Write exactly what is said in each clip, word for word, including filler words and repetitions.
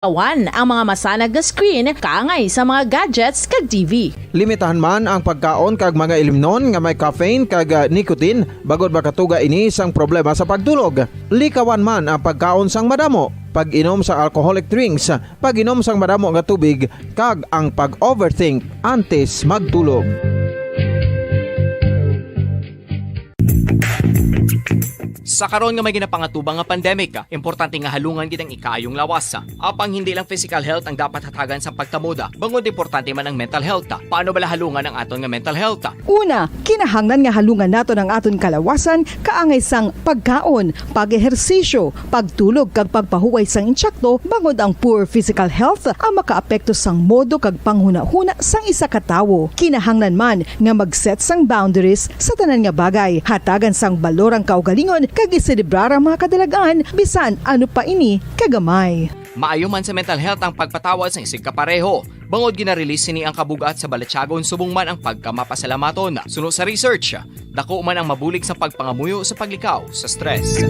Awan ang mga masanag nga screen kaangay sa mga gadgets kag T V. Limitahan man ang pagkaon kag mga ilimnon nga may caffeine kag, ah, nicotine, bangod makatuga ini sang problema sa pagtulog. Likawan man ang pagkaon sang madamo, pag-inom sang alcoholic drinks, pag-inom sang madamo nga tubig, kag ang pag-overthink antes magtulog. Sa karon nga may ginapangatubang nga pandemic, importante nga halungan gid ang ikaayong lawas. Apang hindi lang physical health ang dapat hatagan sa pagtamuda, bangod importante man ang mental health. Paano bala halungan ang aton nga mental health? Una, kinahanglan nga halungan naton ang aton kalawasan kaangay sang pagkaon, pag-ehersisyo, pagtulog kag pagpahuway sang insakto, bangod ang poor physical health ang makaapekto sang modo kag panghunahuna sang isa ka tawo. Kinahanglan man nga mag-set sang boundaries sa tanan nga bagay, hatagan sang balor ang kaugalingon kag iselebrar ang mga kadalag-an bisan ano pa ini kagamay. Maayo man sa mental health ang pagpatawad sang isigkapareho, bangod gina-release sini ang kabug-at sa balatyagon subong man ang pagkamapasalamaton. Suno sa research, dako man ang mabulig sa pagpangamuyo sa paglikaw sa stress.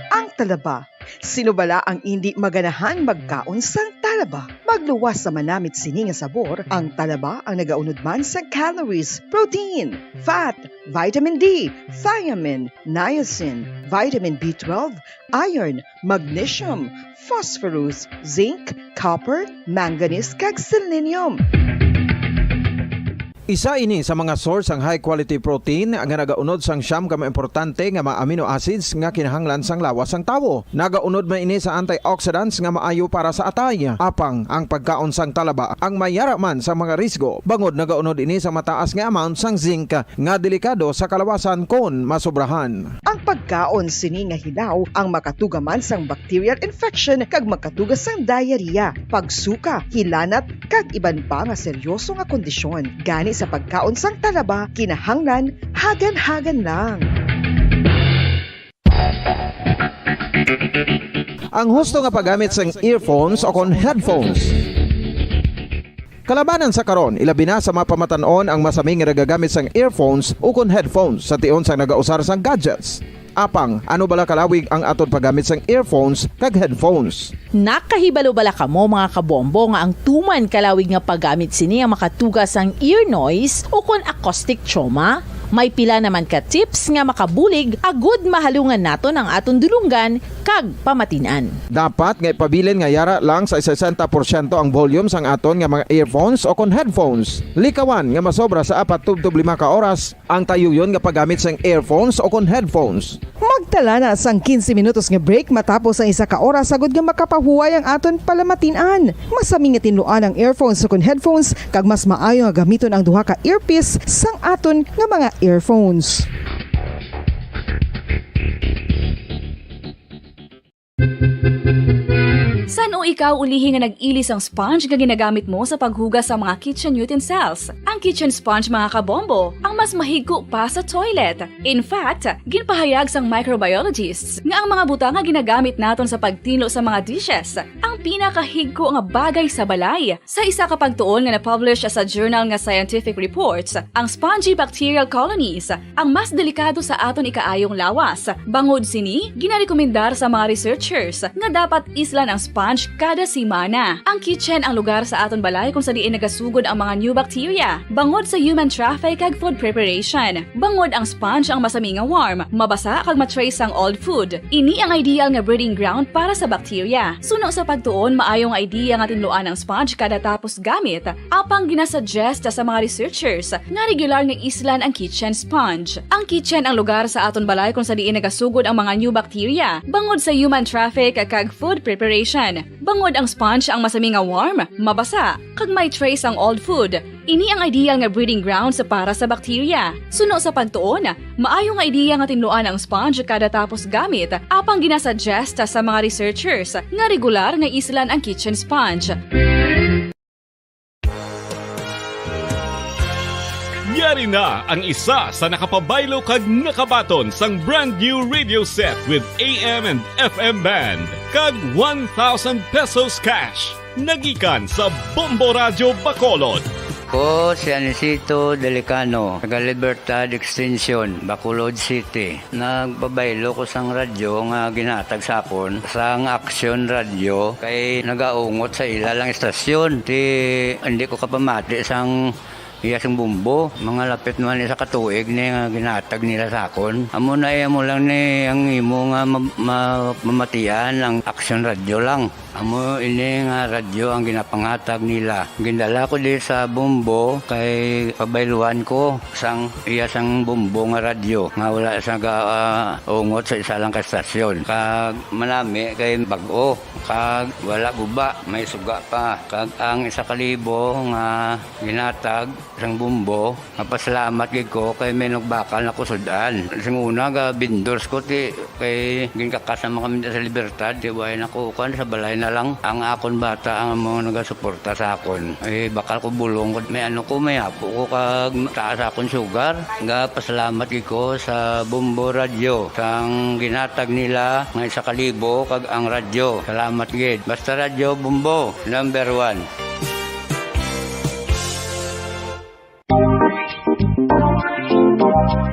Ang talaba. Sino bala ang indi maganahang magkaon sang talaba? Magluwas sa manamit sini nga sabor, ang talaba ang nagaunod man sa calories, protein, fat, vitamin D, thiamine, niacin, vitamin B twelve, iron, magnesium, phosphorus, zinc, copper, manganese, kag selenium. Isa ini sa mga source sang high quality protein nga nagaunod sang siyam ka mga importante nga mga amino acids nga kinahanglan sang lawas sang tawo. Nagaunod man ini sa antioxidants nga maayo para sa atay. Apang ang pagkaon sang talaba ang mayara man sa mga risgo, bangod nagaunod ini sa mataas nga amount sang zinc nga delikado sa kalawasan kon masobrahan. Ang pagkaon sini nga hilaw ang makatuga man sang bacterial infection kag makatuga sang diarrhea, pagsuka, hilanat, kag iban pa nga seryoso nga kondisyon. Gani sa pagkaon sang talaba, kinahanglan hagan-hagan lang. Ang husto nga paggamit sang earphones o kon headphones. Kalabanan sa karon, ilabi na sa mga pamatan-on ang masami nga nagagamit sang earphones ukon headphones sa tion sang nagausar sang gadgets. Apang, ano bala kalawig ang aton paggamit sang earphones kag headphones? Nakahibalo bala kamo, mga kabombo, nga ang tuman kalawig nga paggamit sini ang makatuga sang ear noise ukon acoustic trauma? May pila naman ka tips nga makabulig agud mahalungan naton ang aton dulonggan kag pamatin-an. Dapat nga ipabilin nga yara lang sa sesenta porsyento ang volume sang aton nga mga earphones o kon headphones. Likawan nga masobra sa apat tubtob lima ka oras ang tayuyon nga paggamit sang earphones o kon headphones. Magtala na sang quince minutos nga break matapos ang isa ka oras agud nga makapahuway ang aton palamatin-an. Masami nga tinluan ang earphones o kon headphones kag mas maayo nga gamiton ang duha ka earpiece sang aton nga mga earphones. San-o ikaw ulihi nga nag-ili sang sponge nga ginagamit mo sa paghugas sa mga kitchen utensils? Ang kitchen sponge, mga kabombo, ang mas mahigko pa sa toilet. In fact, ginpahayag sang microbiologists nga ang mga butang nga ginagamit naton sa pagtinlo sa mga dishes ang pinakahigko nga bagay sa balay. Sa isa ka pagtuon nga na-publish sa journal nga Scientific Reports, ang spongy bacterial colonies ang mas delikado sa aton ikaayong lawas. Bangod sini, ginarekomendar sa mga researchers nga dapat islan ang sponge kada semana. Ang kitchen ang lugar sa aton balay kung sa diin nagasugod ang mga new bacteria, bangod sa human traffic kag food preparation. Bangod ang sponge ang masami nga warm, mabasa kag ma-trace ang old food. Ini ang ideal nga breeding ground para sa bacteria. Suno sa pagtuon, maayo nga idea nga tinluan ang sponge kada tapos gamit, apang ginasuggest sa mga researchers nga regular nga islan ang kitchen sponge. Ang kitchen ang lugar sa aton balay kung sa diin nagasugod ang mga new bacteria, bangod sa human traffic kag food preparation. Bangod ang sponge ang masami nga warm, mabasa, kag may trace ang old food. Ini ang ideal nga breeding grounds para sa bacteria. Suno sa pagtuon, maayo nga idea nga tinluan ang sponge kada tapos gamit, apang ginasuggest sa mga researchers nga regular nga islan ang kitchen sponge. Yari na ang isa sa nakapabaylo kag nakabaton sang brand new radio set with A M and F M band kag one thousand pesos cash. Nagikan sa Bombo Radyo Bacolod. Ko si Anisito Delicano, taga Libertad Extension, Bacolod City. Nagpabaylo ko sang radyo nga ginhatag sa akon sang Aksyon Radyo kay nagaungot sa ila lang istasyon. Ti, hindi ko kapamati sang iya sing bumbo. Mga lapit naman isa ka tuig ni nga ginhatag nila sa akon. Amo na iya mo lang ni ang imo nga ma-, ma-, mamatian ang Aksyon Radyo lang. Amo ini nga radyo ang ginapanghatag nila. Gindala ko di sa Bombo kay pabayluhan ko sang iya sang Bombo nga radyo nga wala sa ga, ah, ungot sa isa lang ka estasyon. Kag manami kay bag-o, kag wala guba, may suga pa. Kag ang isa ka libo nga ginatag sang Bombo, mapasalamat gid ko kay may nagbakal na kusud-an. Sing una, ga vendors ko, ti, kay ginkakas naman kami sa Libertad, ti, way na ko, kuwan, sa balay na lang. Ang akon bata, ang mga nagasuporta sa akon. Eh, bakal ko bulong ko, may ano ko, may apo ko, kag taas akon sugar. Ga pasalamat gid ko sa Bombo Radyo, sang ginatag nila nga isa ka libo, kag ang radyo. Salamat gid. Basta Radyo Bombo, number one.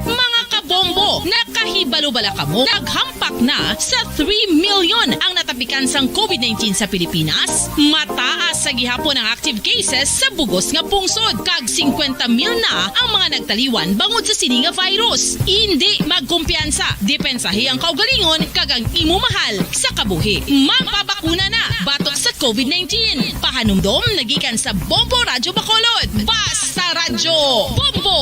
Mga kabombo, nakahibalo bala kamo? Naghampak na sa three million ang natapikan sang covid nineteen sa Pilipinas. Mataas sa gihapon ang active cases sa bugos nga pungsod, kag singkwenta mil na ang mga nagtaliwan bangod sa sini nga virus. Indi magkumpiyansa, depensahi ang kaugalingon kag ang imo mahal sa kabuhi. Magpabakuna na batok sa covid nineteen. Pahanumdom nagikan sa Bombo Radyo Bacolod. Basta Radyo Bombo!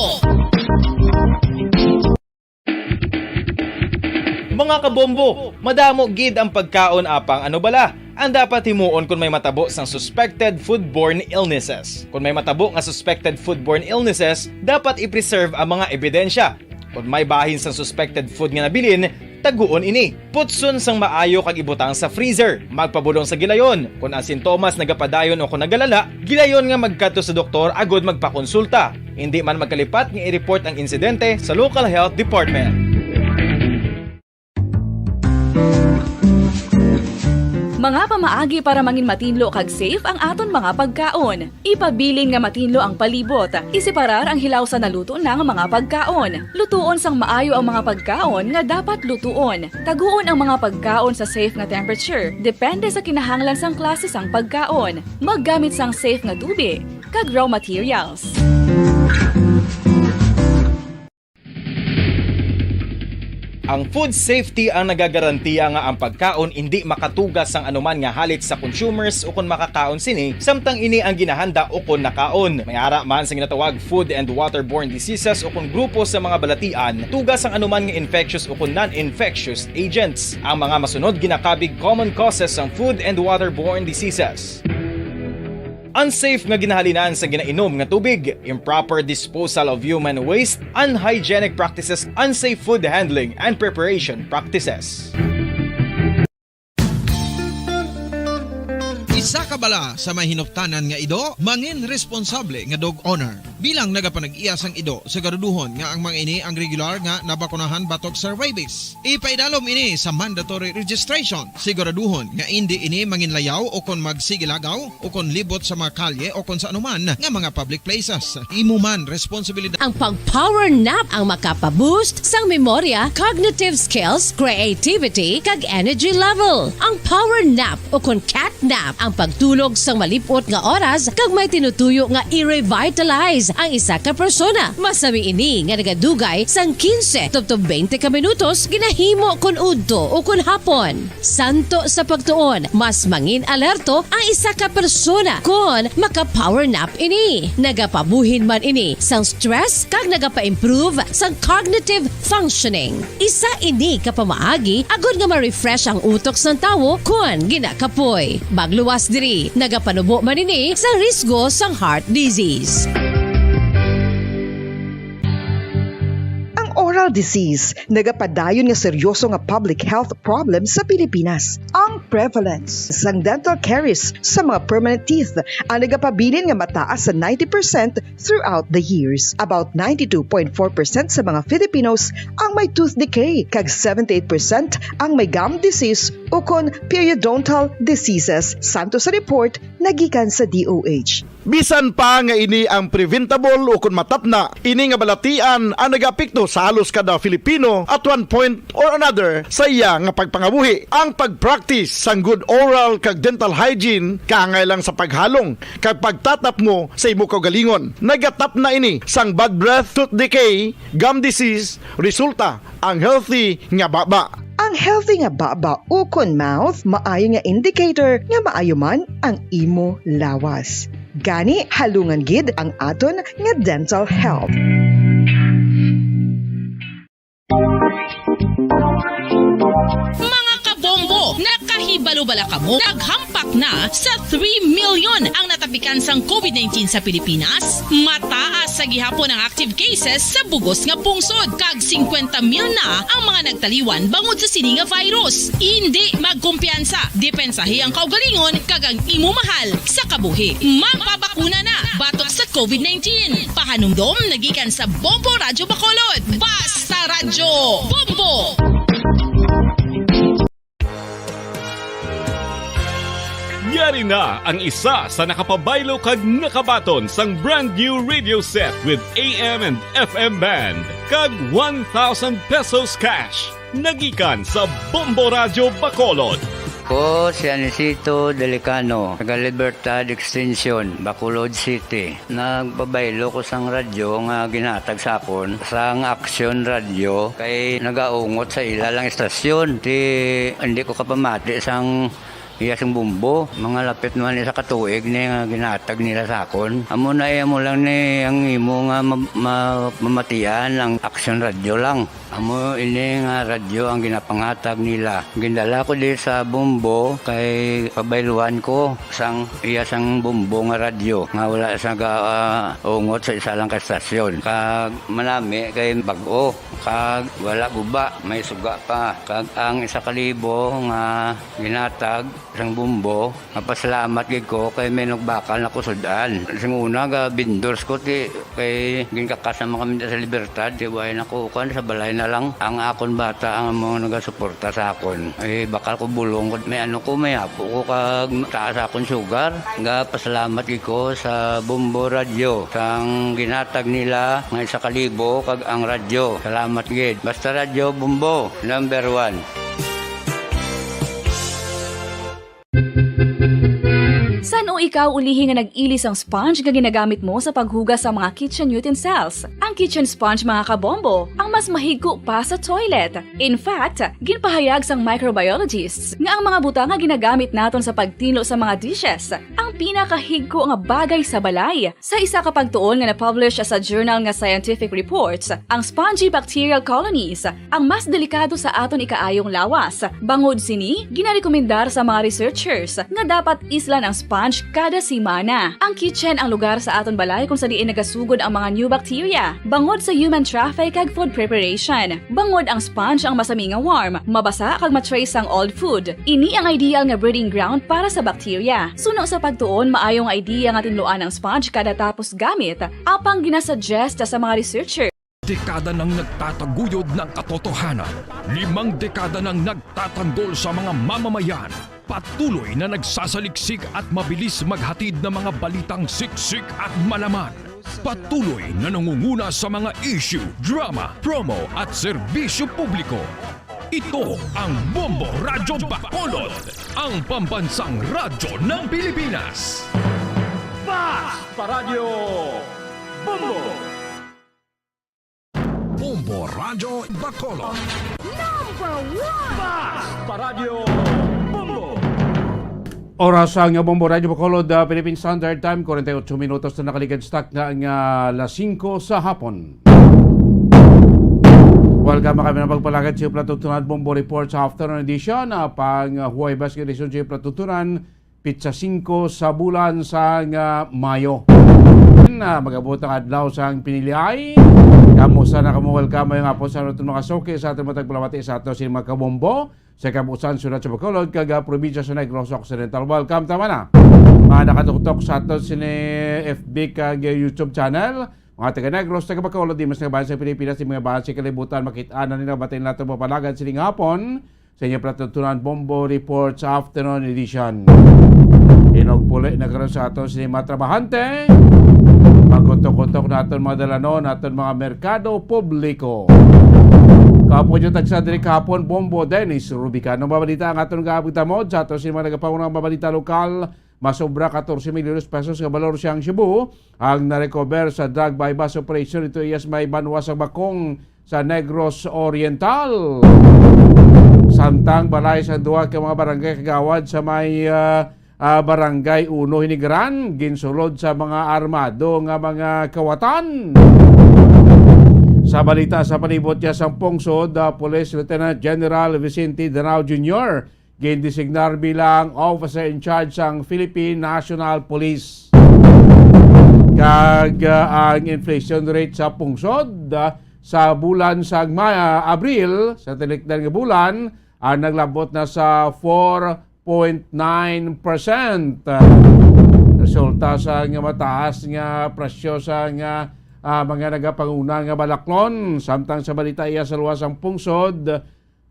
Mga kabombo, madamo gid ang pagkaon, apang ano bala ang dapat himuon kon may matabo sang suspected foodborne illnesses? Kon may matabo nga suspected foodborne illnesses, dapat i-preserve ang mga ebidensya. Kon may bahin sang suspected food nga nabilin, taguon ini. Putson sang maayo kag ibutang sa freezer. Magpabulong sa gilayon. Kon ang sintomas nagapadayon o kon nagalala, gilayon nga magkadto sa doktor agud magpakonsulta. Indi man magkalipat nga i-report ang insidente sa local health department. Mga pamaagi para mangin matinlo kag safe ang aton mga pagkaon. Ipabilin nga matinlo ang palibot. Iseparar ang hilaw sa naluto na nga mga pagkaon. Lutuon sang maayo ang mga pagkaon nga dapat lutuon. Taguon ang mga pagkaon sa safe nga temperature, depende sa kinahanglan sang klase sang pagkaon. Maggamit sang safe nga tubi kag raw materials. Ang food safety ang nagagarantiya nga ang pagkaon indi makatuga sang anuman nga halit sa consumers ukon makakaon sini, samtang ini ang ginahanda ukon nakaon. May ara man sa ginatawag food and waterborne diseases ukon grupo sa mga balatian tuga sang anuman nga infectious ukon non-infectious agents. Ang mga masunod ginakabig common causes sang food and waterborne diseases. Unsafe nga ginahalinan sa ginainom nga tubig, improper disposal of human waste, unhygienic practices, unsafe food handling and preparation practices. Isa ka bala sa may hinuptanan nga ido, mangin responsable nga dog owner. Bilang nagapanag-iya sang ido, siguraduhon nga ang mga ini ang regular nga nabakunahan batok sa rabies. Ipaidalom ini sa mandatory registration. Siguraduhon nga indi ini manginlayaw o kon magsigilagaw o kon libot sa mga kalye o kon sa anuman nga mga public places. Imo man responsibilidad. Ang pag-power nap ang makapaboost sang memorya, cognitive skills, creativity, kag energy level. Ang power nap o kon cat nap ang pagtulog sang malip-ot nga oras kag may tinutuyo nga i-revitalize ang isa ka persona. Masami ini nga nagadugay sang quince tubtob twenty ka minutos ginahimo kon udto o kon hapon. Santo sa pagtuon, mas mangin alerto ang isa ka persona kon maka-power nap ini. Nagapabuhin man ini sang stress kag nagapa-improve sang cognitive functioning. Isa ini ka pamaagi agod nga ma-refresh ang utok sang tawo kon ginakapoy. Magluwas diri, nagapanubo man ini sa risgo sang heart disease. Ang oral disease nagapadayon nga seryoso nga public health problem sa Pilipinas. Ang prevalence sang dental caries sa mga permanent teeth ang nagapabilin nga mataas sa ninety percent throughout the years. About ninety-two point four percent sa mga Filipinos ang may tooth decay, kag seventy-eight percent ang may gum disease ukon periodontal diseases, santo sa report nagikan sa D O H. Bisan pa nga ini ang preventable ukon matapna, ini nga balatian ang nagaapekto sa halos kada Filipino at one point or another sa iya nga pagpangabuhi. Ang pag-practice sang good oral kag dental hygiene kaangay lang sa paghalong kag pagtatapngo sa imo kaugalingon. Nagatapna ini sang bad breath, tooth decay, gum disease, resulta ang healthy nga baba. Ang healthy nga baba ukon mouth maayo nga indicator nga maayo man ang imo lawas. Gani, halungan gid ang aton nga dental health. Mga kabombo, nakahibalo bala kamo? Naghampak na sa three million ang natapikan sang covid nineteen sa Pilipinas. Mataas sa gihapon ang active cases sa bugos nga pungsod, kag singkwenta mil na ang mga nagtaliwan bangod sa sini nga virus. Indi magkumpiyansa, depensahi ang kaugalingon kag ang imo mahal sa kabuhi. Magpabakuna na batok sa covid nineteen. Pahanumdom nagikan sa Bombo Radyo Bacolod. Basta Radyo Bombo! Yari na ang isa sa nakapabaylo kag nakabaton sang brand new radio set with A M and F M band kag one thousand pesos cash. Nagikan sa Bombo Radyo Bacolod. Ko si Anisito Delicano, taga Libertad Extension, Bacolod City. Nagpabaylo ko sang radyo nga ginhatag sa akon sang Aksyon Radyo kay nagaungot sa ila lang istasyon. Ti, hindi ko kapamati sang iya sing bumbo. Mga lapit naman isa ka tuig ni nga ginhatag nila sa akon. Amo na, eh, amo lang ni ang imo nga ma-, ma-, mamatian ang Aksyon Radyo lang. Amo ini nga radyo ang ginapanghatag nila. Gindala ko di sa Bombo kay pabayluan ko sang iya sang Bombo nga radyo nga wala sa ga, ah, ungot sa isa lang ka estasyon. Kag manami kay bag-o, kag wala guba, may suga pa. Kag ang isa ka libo nga ginhatag sang Bombo, mapasalamat gid ko kay may nagbakal na ko sud-an. Sing una, ga vendors ko, ti, kay ginkakas naman kami sa Libertad, ti, way na ko, kuan, sa balay na lang. Ang akon bata ang mga nagasuporta sa akon. Eh, bakal ko bulong ko, may ano ko, may apo ko, kag taas akon sugar. Ga pasalamat gid ko sa Bombo Radyo, sang ginhatag nila nga isa ka libo, kag ang radyo. Salamat gid. Basta Radyo Bombo, number one. San-o ikaw ulihi nga nag-ili sang sponge nga ginagamit mo sa paghugas sa mga kitchen utensils? Ang kitchen sponge, mga kabombo, ang mas mahigko pa sa toilet. In fact, ginpahayag sang microbiologists nga ang mga butang nga ginagamit naton sa pagtinlo sa mga dishes ang pinakahigko nga bagay sa balay. Sa isa ka pagtuon nga na-publish sa journal nga Scientific Reports, ang spongy bacterial colonies ang mas delikado sa aton ikaayong lawas. Bangod sini, ginarekomendar sa mga researchers nga dapat islan ang sponge kada semana. Ang kitchen ang lugar sa aton balay kung sa diin nagasugod ang mga new bacteria bangod sa human traffic kag food preparation. Bangod ang sponge ang masami nga warm, mabasa kag ma-trace sang old food. Ini ang ideal nga breeding ground para sa bacteria. Suno sa pagtuon, maayo nga idea nga tinluan ang sponge kada tapos gamit, apang ginasuggest sa mga researcher. Dekada nang nagtataguyod ng katotohanan. Limang dekada nang nagtatanggol sa mga mamamayan. Patuloy na nagsasaliksik at mabilis maghatid ng mga balitang siksik at malaman. Patuloy na nangunguna sa mga issue, drama, promo at serbisyo publiko. Ito ang Bombo Radyo Bacolod, ang pambansang radyo ng Pilipinas. Basta Radyo Bombo! Bombo Radyo Bacolod. Number one! Basta Radyo Bombo! Oras ang Bombo Radyo Bacolod, ah, Philippine Standard Time, forty-eight minutos na nakaligad sa takna nga alas singko sa hapon. Welcome kami na pagpalagad sa Plato Tunad Bombo Report sa afternoon edition, ah, pang, ah, Huwebes nga edisyon sa Plato Tunan, pitsa singko sa bulan sang, ah, Mayo. Na mag-abot ang adlaw sang piniliay. Kamusta na kamo? Welcome, mayong hapon sa aton mga suki, sa aton mga tagpalamati, sa aton sini mga kabombo sa kabuusan, syudad sa Bacolod, kag, ah, probinsya sa Negros Occidental. Welcome, tama na. Mga nakatuktok sa aton sini F B kag YouTube channel, mga taga Negros, taga Bacolod, di mas nagabayan sa Pilipinas, di mga bayan sa kalibutan, makit-an na nila, batay nila ito mapalagan sining hapon. sa inyo palatuntunan Bombo Report sa afternoon edition. Inugpuli na karon sa aton sini mga trabahante. Pagkutok-kutok naton mga dalanon, naton mga merkado publiko. Kapo dyan tagsa diri kahapon, Bombo Dennis Rubicano. Mabalita ang aton gaabot tamod sa aton sini mga nagapaunang mabalita lokal. Masobra katorse milyones pesos nga balor siyang Cebu ang narecover sa drug buy-bust operation ito iya sa may banwa sa Bacong sa Negros Oriental. Samtang balay sa duha ka mga barangay kagawad sa may, ah, ah, Barangay Uno Hinigaran, ginsulod sa mga armado nga mga kawatan. Sa balita sa palibot niya sang pungsod, ah, Police Lieutenant General Vicente Danao Junior gindesignar bilang officer in charge sang Philippine National Police. Kag, ah, ang inflation rate sa pungsod, ah, sa bulan sang Ma-, Abril, sa tinikdan nga bulan, ah, naglabot na sa four point nine percent. Resulta sa nga mataas nga presyo sa nga, ah, mga nagapanguna nga balaklon. Samtang sa balita iya sa luwas ang pungsod,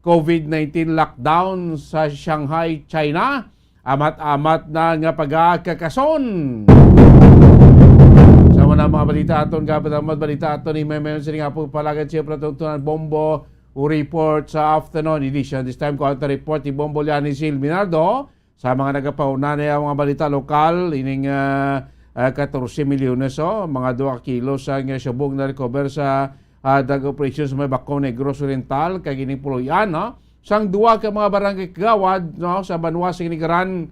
COVID nineteen lockdown sa Shanghai, China. Amat-amat na nga pagkakason. Sa mga, mga balita aton, gabat ang mga balita aton, ni Meme, sini nga po palagad siya palatuntunan Bombo report sa afternoon edition. This time, ko ang report ni Bombo Liani Sil Minardo. Sa mga nagapauna na ang mga balita lokal, ining, ah, ah, katorse milyones, oh, mga dua kilo sa nga subong na recover sa, ah, drug operation sa may Bacong, Negros Oriental, kag ining puloy-an, no? Sang duha ka mga barangay kagawad, no, sa banwa sa Hinigaran,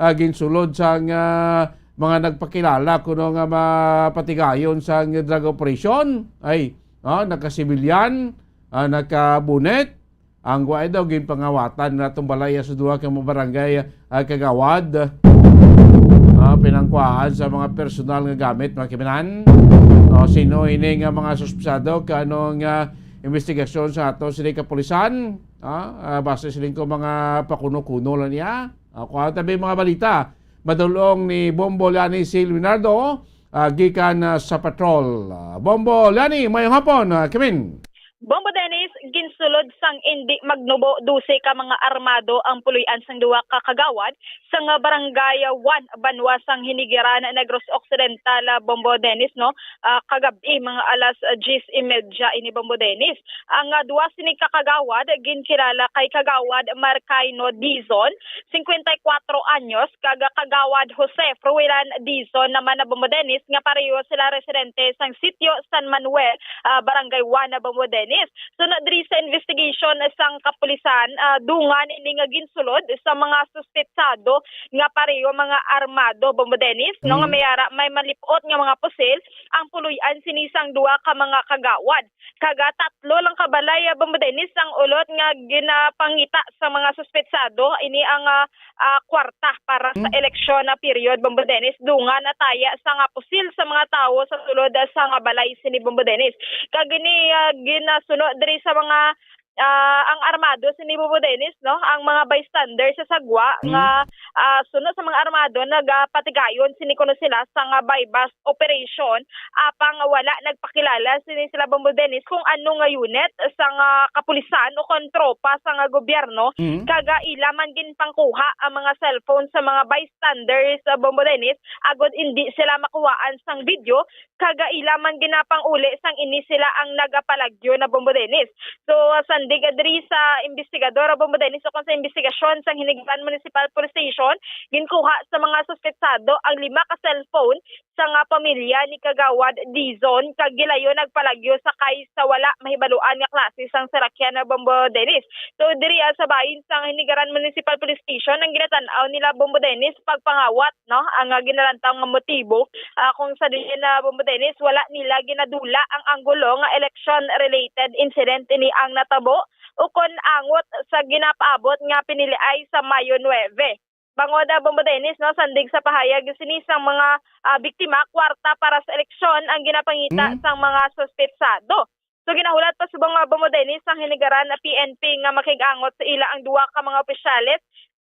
ah, ginsulod sang, ah, mga nagpakilala kuno nga mapatigayon sang drug operation. Ay, no, nagkasibilyan, ah, nagkabunet, ang wa daw ginpangawatan na itong balaya sa duha ka mga barangay, ah, kagawad. Ah, pinangkuhaan sa mga personal nga gamit, mga kaminan. O, sino ini nga mga suspetsado? Kano nga investigasyon sa ato sini kapulisan? Ah, ah, basta siling ko mga pakuno-kuno lang niya. Ah, kuha tabi mga balita. Madulong ni Bombo Lani Sil Leonardo, ah, gikan, ah, sa patrol. Ah, Bombo Lani, mayong hapon, ah, Kevin. Bombo Dennis, ginsulod sang indi magnubo dose ka mga armado ang puloy-an sang duha ka kagawad sang, ah, Barangay one, banwa sang Hinigiran, Negros Occidental, ah, Bombo Dennis, no? Ah, kagab-i, mga alas, ah, diyes y media ini, Bombo Dennis. Ang, ah, duha sini ka kagawad ginkilala kay Kagawad Marcaino Dizon, cincuenta y cuatro anyos, kag Kagawad Jose Fruilan Dizon naman na Bombo Dennis, nga pareho sila residente sang sitio San Manuel, ah, Barangay one na Bombo Dennis. Sunod diri sa investigation sang kapulisan, ah, dungan ini nga ginsulod sa mga suspetsado nga pareho mga armado, Bombo Dennis, no, nga Mm. may ara, may malipot nga mga pusil ang puloy-an sini sang duha ka mga kagawad. Kag tatlo lang ka balay, ah, Bombo Dennis, ang ulot nga ginapangita sa mga suspetsado. Ini ang, ah, ah, kwarta para sa Hmm. eleksyon na period, Bombo Dennis. Dungan na taya sa nga pusil sa mga tawo sa sulod, ah, sa nga balay sini, Bombo Dennis. Kag ini, ah, ginasunod diri sa mga, ah, ang armado sini, Bombo Dennis, no? Ang mga bystander sa sagwa Hmm. nga, ah, suno sa mga armado nagapatigayon sini kuno sila sa nga buy-bust operation, apang wala nagpakilala sini sila, Bombo Dennis, kung ano nga unit sa nga kapulisan o kon tropa sa nga gobyerno, Mm. kag, ah, ila man ginpangkuha ang mga cellphone sa mga bystanders, ah, Bombo Dennis, agod indi sila makuhaan sang video, kag, ah, ila man ginapanguli sang ini sila ang nagapalagyo na, Bombo Dennis. So, ah, sandig, ah, diri sa investigador, ah, Bombo Dennis, o kon sa investigasyon sang Hinigiran Municipal Police Station, ginkuha sa mga suspetsado ang lima ka cellphone sa nga pamilya ni Kagawad Dizon kag gilayon nagpalagyo sakay sa wala mahibaluan nga klase sang sarakyan na, Bombo Dennis. So, diri, ah, sa bahin sang Hinigaran Municipal Police Station ang ginatan-aw nila, Bombo Dennis, pagpangawat, no, ang, ah, ginalantaw nga motibo, ah, kung sa diin na, Bombo Dennis, wala nila ginadula ang anggulo nga election-related incident ini ang natabo ukon angot sa ginapaabot nga piniliay sa Mayo nuebe. Bangod, ah, Bombo Dennis, no, sandig sa pahayag sini sang mga, ah, biktima, kwarta para sa eleksyon ang ginapangita Hmm. sang mga suspetsado. So, ginahulat pa subong, ah, Bombo Dennis, sang Hinigaran na P N P nga makig-angot sa ila ang duha ka mga opisyales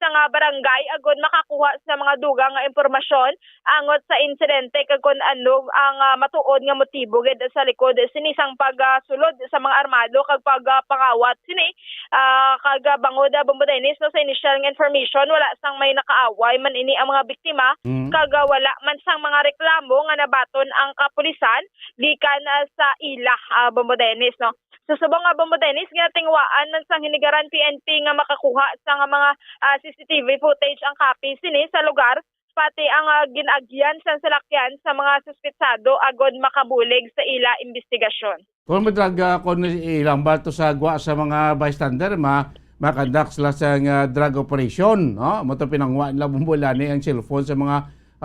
nga barangay agod makakuha sa mga dugang nga impormasyon angot sa insidente kag kon ano ang, ah, matuod nga motibo gid sa likod sini sang pagsulod sa mga armado kag pagpangawat sini. Ah, kag, ah, bangod, ah, Bombo Dennis, no, sa initial nga information, wala sang may nakaaway man ini ang mga biktima, Mm. kag, ah, wala man sang mga reklamo nga nabaton ang kapulisan gikan, ah, sa ila, ah, Bombo Dennis, no. Sa subong nga Bombo Dennis, ginatinguhaan man sang Hinigaran P N P nga makakuha sa nga mga, ah, C C T V footage ang kapi sini sa lugar, pati ang, ah, gin-agyan sang salakyan sa mga suspetsado agod makabulig sa ila imbestigasyon. Kung may drug, ah, kung ilang ba to sa gwa sa mga bystander, ma-, ma-conduct sila sa nga drug operation, no? Mo to pinangwa nila, Bombo Lani, ang cellphone sa mga,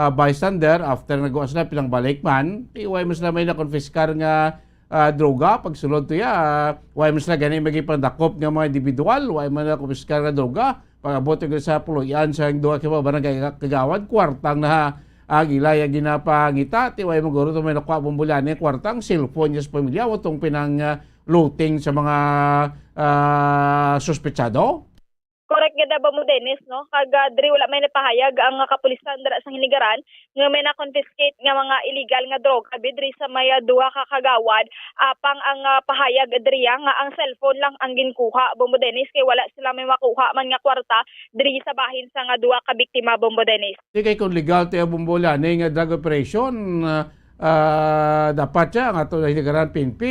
ah, bystander. After nagwa sila, pinangbalik man, di way man sila may nakonfiskar nga, ah, droga. Pagsulod to ya, ah, way man sila gani magipandakop nga mga individual, way man nakonfiskar nga droga. Pag-abot gyud sa puloy-an sa duha ka barangay ka-, kagawad, kwartang na ang ila ya ginapangita. Ti way man guro to may nakuha, Bombo Lani, kwartang cellphone niya sa pamilya, wa tong pinang, ah, looting sa mga, ah, suspetsado? Correct gid, Bombo Dennis, no? Kag, ah, diri wala may napahayag ang, ah, kapulisan dira sa Hinigaran nga may na-confiscate nga mga illegal nga droga bi diri sa may, ah, duha ka kagawad. Apang ang, ah, pahayag diri nga ang cellphone lang ang ginkuha, Bombo Dennis, kay wala sila may makuha man nga kwarta diri sa bahin sa nga duha ka biktima, Bombo Dennis. Di kay kung legal to yung, Bombo Lani, nga drug operation, ah, ah, dapat siya nga to Hinigaran P N P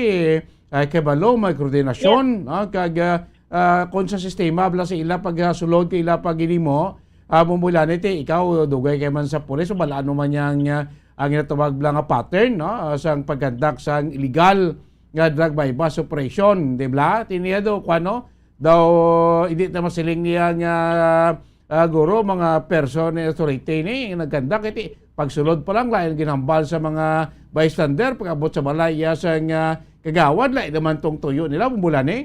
ay kabalo, may koordinasyon, ah, kag, ah, ah, kung sa sistema bala sa ila pagsulod kay ila paghinimo, ah, Bombo Lani, ti ikaw dugay kay man sa pulis, o balaan mo man yang, ah, ang ginatawag bala nga pattern, no, ah, sang pagkandak sang illegal nga drug buy-bust operation, di ba? Tiniya do, kuwan, no? Daw, hindi ta masiling niya nga, ah, guro, mga person ni authority ni nagkandak, iti pagsulod pa lang, lain ginhambal sa mga bystander, pag-abot sa balay, iya sang kagawad, lain naman tong tuyo nila, Bombo Lani.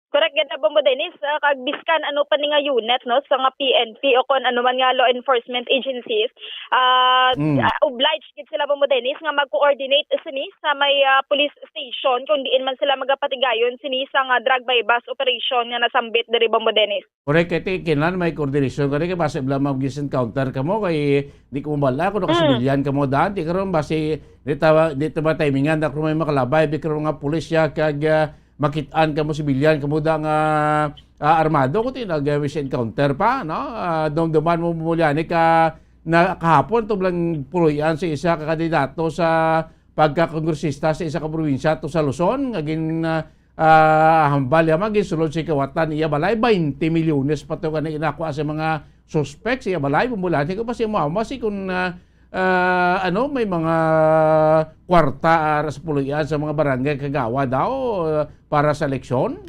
Correct gid, Bombo Dennis, ah, kag biskan ano pa ni nga unit, no, sa nga P N P o kon ano man nga law enforcement agencies, ah, Mm. ah, obliged gid sila, Bombo Dennis, nga mag-coordinate sini sa may, ah, police station kung diin man sila magapatigayon sini sa nga drug buy-bust operation nga nasambit diri, Bombo Dennis. Correct, kay ti-, kinahanglan may coordination ka rin, kay basi bala mag-encounter ka mo, kay di ko mabala kung Mm. nakasibilyan ka mo daan, di karon basi, di ta-, di ta ba timingan na kung may makalabay, di karon nga pulis siya, kag, ah, makit-an ka mo, sibilyan ka mo da nga, ah, armado, kung ti nag-, ah, encounter pa, no? Ah, dumduman mo, Bombo Lani, ka, na kahapon, to lang puloy-an sa isa ka kandidato sa pagkakongresista sa isa ka probinsya to sa Luzon, nga gin, ah, ah, hambal ya, mga ginsulod sa kawatan iya balay, twenty milyones pa to gani inakuha sa mga suspek sa iya balay. Bumulati ko pa si mama si kung, ah, ah, ano, may mga kwarta, ah, sa puloy-an sa mga barangay kagawa daw, ah, para sa eleksyon.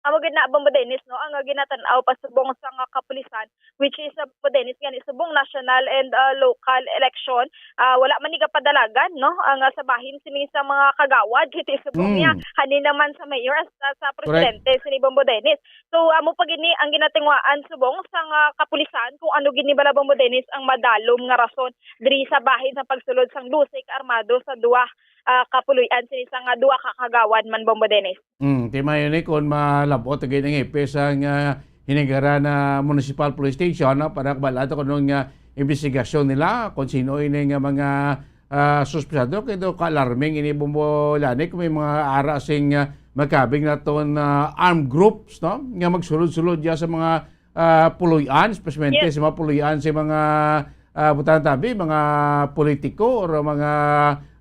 Amo gid na, Bombo Dennis, no, ang ginatan-aw pa subong sa nga kapulisan, which is, uh, Bombo Dennis, gani subong national and, uh, local election, ah, wala man ni gapadalagan, no, ang, ah, sa bahin sini sa mga kagawad, kiti subong Mm. niya, hani naman sa mayor, sa, sa Correct. presidente, sini Bombo Dennis. So, amo pa gini ang ginatinguhaan subong sa nga kapulisan kung ano gini bala, Bombo Dennis, ang madalom nga rason diri sa bahin sa pagsulod sang dose ka armado sa duha, ah, ka puloy-an sini sa nga duha ka kagawad man, Bombo Dennis. Mm, ti mayo ni kung malabot gid ang ipis ang, ah, Hinigaran na Municipal Police Station, no, para kabal-an to kung anong, ah, investigasyon nila, kung sino ini nga mga, ah, suspetsado. Kay daw ka-alarming ini, Bombo Lani, kung may mga ara sing, ah, magkabig na to na armed groups, no, nga magsulod-sulod ya sa mga, ah, puloy-an, especially Yes. sa mga puloy-an sa mga, ah, butang tabi, mga politiko or mga,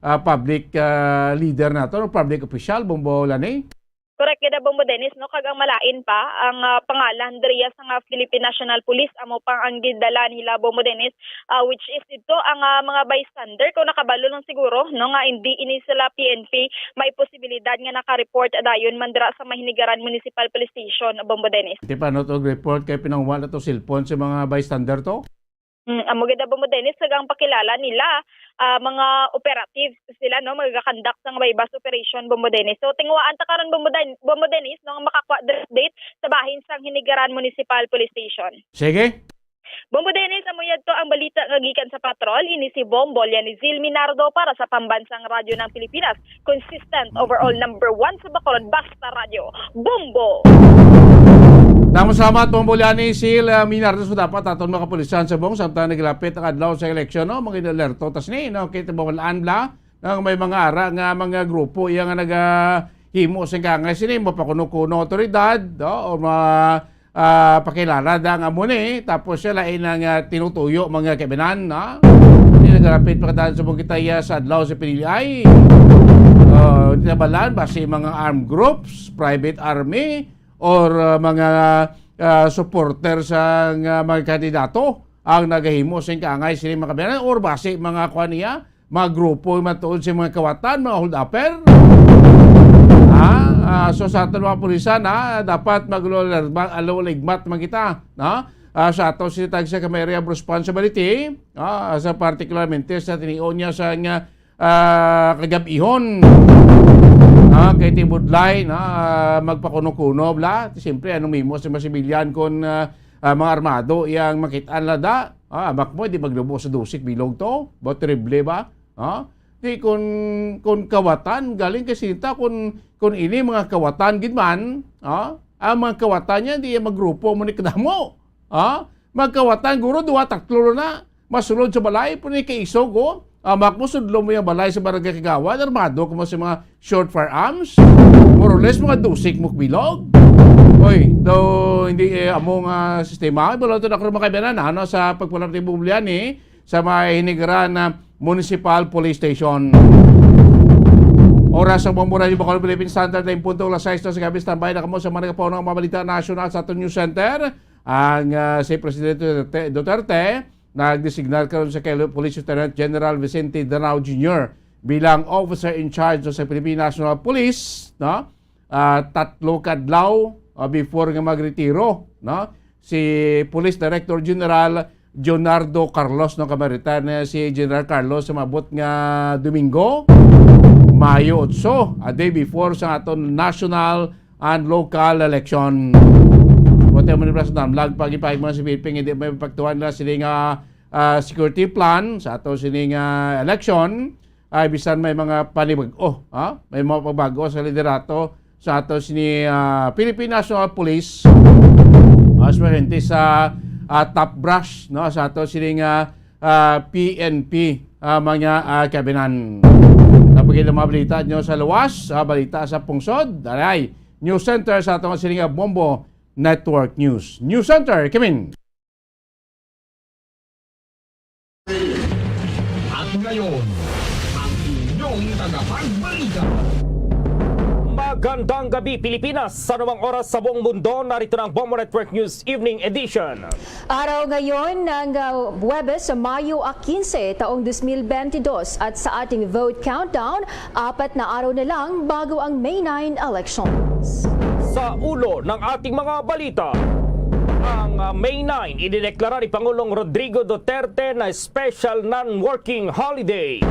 ah, public, ah, leader nato, or public official, Bombo Lani? Correct gid, Bombo Dennis, no? Kag ang malain pa, ang, ah, pangalan diriya sa nga Philippine National Police, amo pang ang gidala nila, Bombo Dennis, ah, which is dito ang, ah, mga bystander, kung nakabalo lang siguro, no, nga hindi ini sila P N P, may posibilidad nga naka-report dayon man dira sa Mahinigaran Municipal Police Station, Bombo Dennis. Ti paano to report kay pinangwa na to cellphone sa mga bystander to? Mm, amo gid, Bombo Dennis, kag ang pakilala nila, ah, mga operatives sila, no, magakandak sa nga buy-bust operation, Bombo Dennis. So, tinguhaan ta karon, Bombo Den-, Bombo Dennis, no, nga makakuha diri update sa bahin sang Hinigaran Municipal Police Station. Sige. Bombo Dennis, amo yadto ang balita nga gikan sa patrol. Ini si Bombo Lianizil Minardo para sa Pambansang Radyo ng Pilipinas. Consistent, overall number one sa Bacolod, Basta Radyo. Bombo! Salamat, salamat, Bong Bolyani, Sil, ah, Minardo, sa dapat aton mga kapulisan sa Bong, samtang naglapit ang adlaw sa eleksyon, no? Mga inalerto tas ni, no? Kay tibawalaan bla, nga may mga ara nga mga grupo iya nga nagahimo sing kaangay sini, mapakuno-kuno otoridad, no? O ma-, ah, pakilala da nga amo ni, tapos sila ay nang, ah, tinutuyo mga kaibanan, no? Hindi naglapit pa kadaan sa Bong kita iya sa adlaw sa piniliay. Ah, hindi nabalaan, basi mga armed groups, private army, or, uh, mga, uh, supporter sa nga mga kandidato ang nagahimo sing kaangay sini mga kabayanan, or basi mga kuan niya, mga grupo matuod sa mga kawatan, mga hold-upper. Ha? Ah, so sa aton mga pulisan, ha, dapat magluligmat man kita, no? Ah, sa ato si tag sa kamay area of responsibility, ah, sa particularmente sa tinion niya sa nga ah, kagab-ihon. Ah, kay tibudlay na, ah, magpakuno-kuno bla. Siyempre, anong mimo sa mga sibilyan kon, ah, ah, mga armado iyang makit-an la da? Ah, amak mo, di maglubo sa dusik bilog to? Ba, terrible ba? Ah, di kun, kun kawatan, galing kay sinta, kun, kun ini mga kawatan gid man, ah, ang mga kawatan niya, di magrupo mo ni kadamo. Ah, magkawatan, guro, duha, tatlo na. Masulod sa balay, pwede kay isog, oh. Amak mo, sudlo mo yung balay sa barangay kagawad, armado ko mo sa mga short firearms. More or less, mga dusik mo bilog. Oy, daw hindi, eh, amo nga sistema. Ibalo to na ko mga kaibigan, ano, sa pagpalapit ng Bublia ni sa may Hinigaran na Municipal Police Station. Oras sa Bombo Radio Bacolod, Philippine Standard, na punto alas sais na sa gabi. Standby na kamo sa mga nagapauno ang mga balita nasyonal sa aton news center. Ang, ah, si Presidente Duterte, Duterte nagdesignar karon sa kay Police Lieutenant General Vicente Danao Junior bilang officer in charge sa Philippine National Police, no? Ah, tatlo ka adlaw, ah, before nga magretiro, no? Si Police Director General Leonardo Carlos, no, kay ma-retire na si General Carlos sa maabot nga Domingo, Mayo otso, a day before sa aton national and local election. Buti mo ni President Amlag, pag ipahig mo si Philippine, hindi may pagtuhan nila sila nga, ah, security plan sa ato sini nga election. Ay, bisan may mga panibag-o, ha? May mga pagbago sa liderato sa ato sini, ah, Philippine National Police. As presente sa, ah, top brass, no? Sa ato sini nga, ah, P N P, ah, mga, ah, kabinan. Napagil ang mga balita nyo sa luwas, ah, balita sa pungsod. Daray, News Center sa atong sini nga Bombo Network News. News Center, Kimin. At ngayon, ang inyong tagapagbalita. Magandang gabi, Pilipinas. Sa anumang oras sa buong mundo, narito na ang Bombo Network News Evening Edition. Araw ngayon ng, ah, Huwebes, Mayo a quince, taong dos mil bentidós, at sa ating vote countdown, apat na araw na lang bago ang May nine elections. Sa ulo ng ating mga balita, ang, ah, May nine, idineklara ni Pangulong Rodrigo Duterte na special non-working holiday.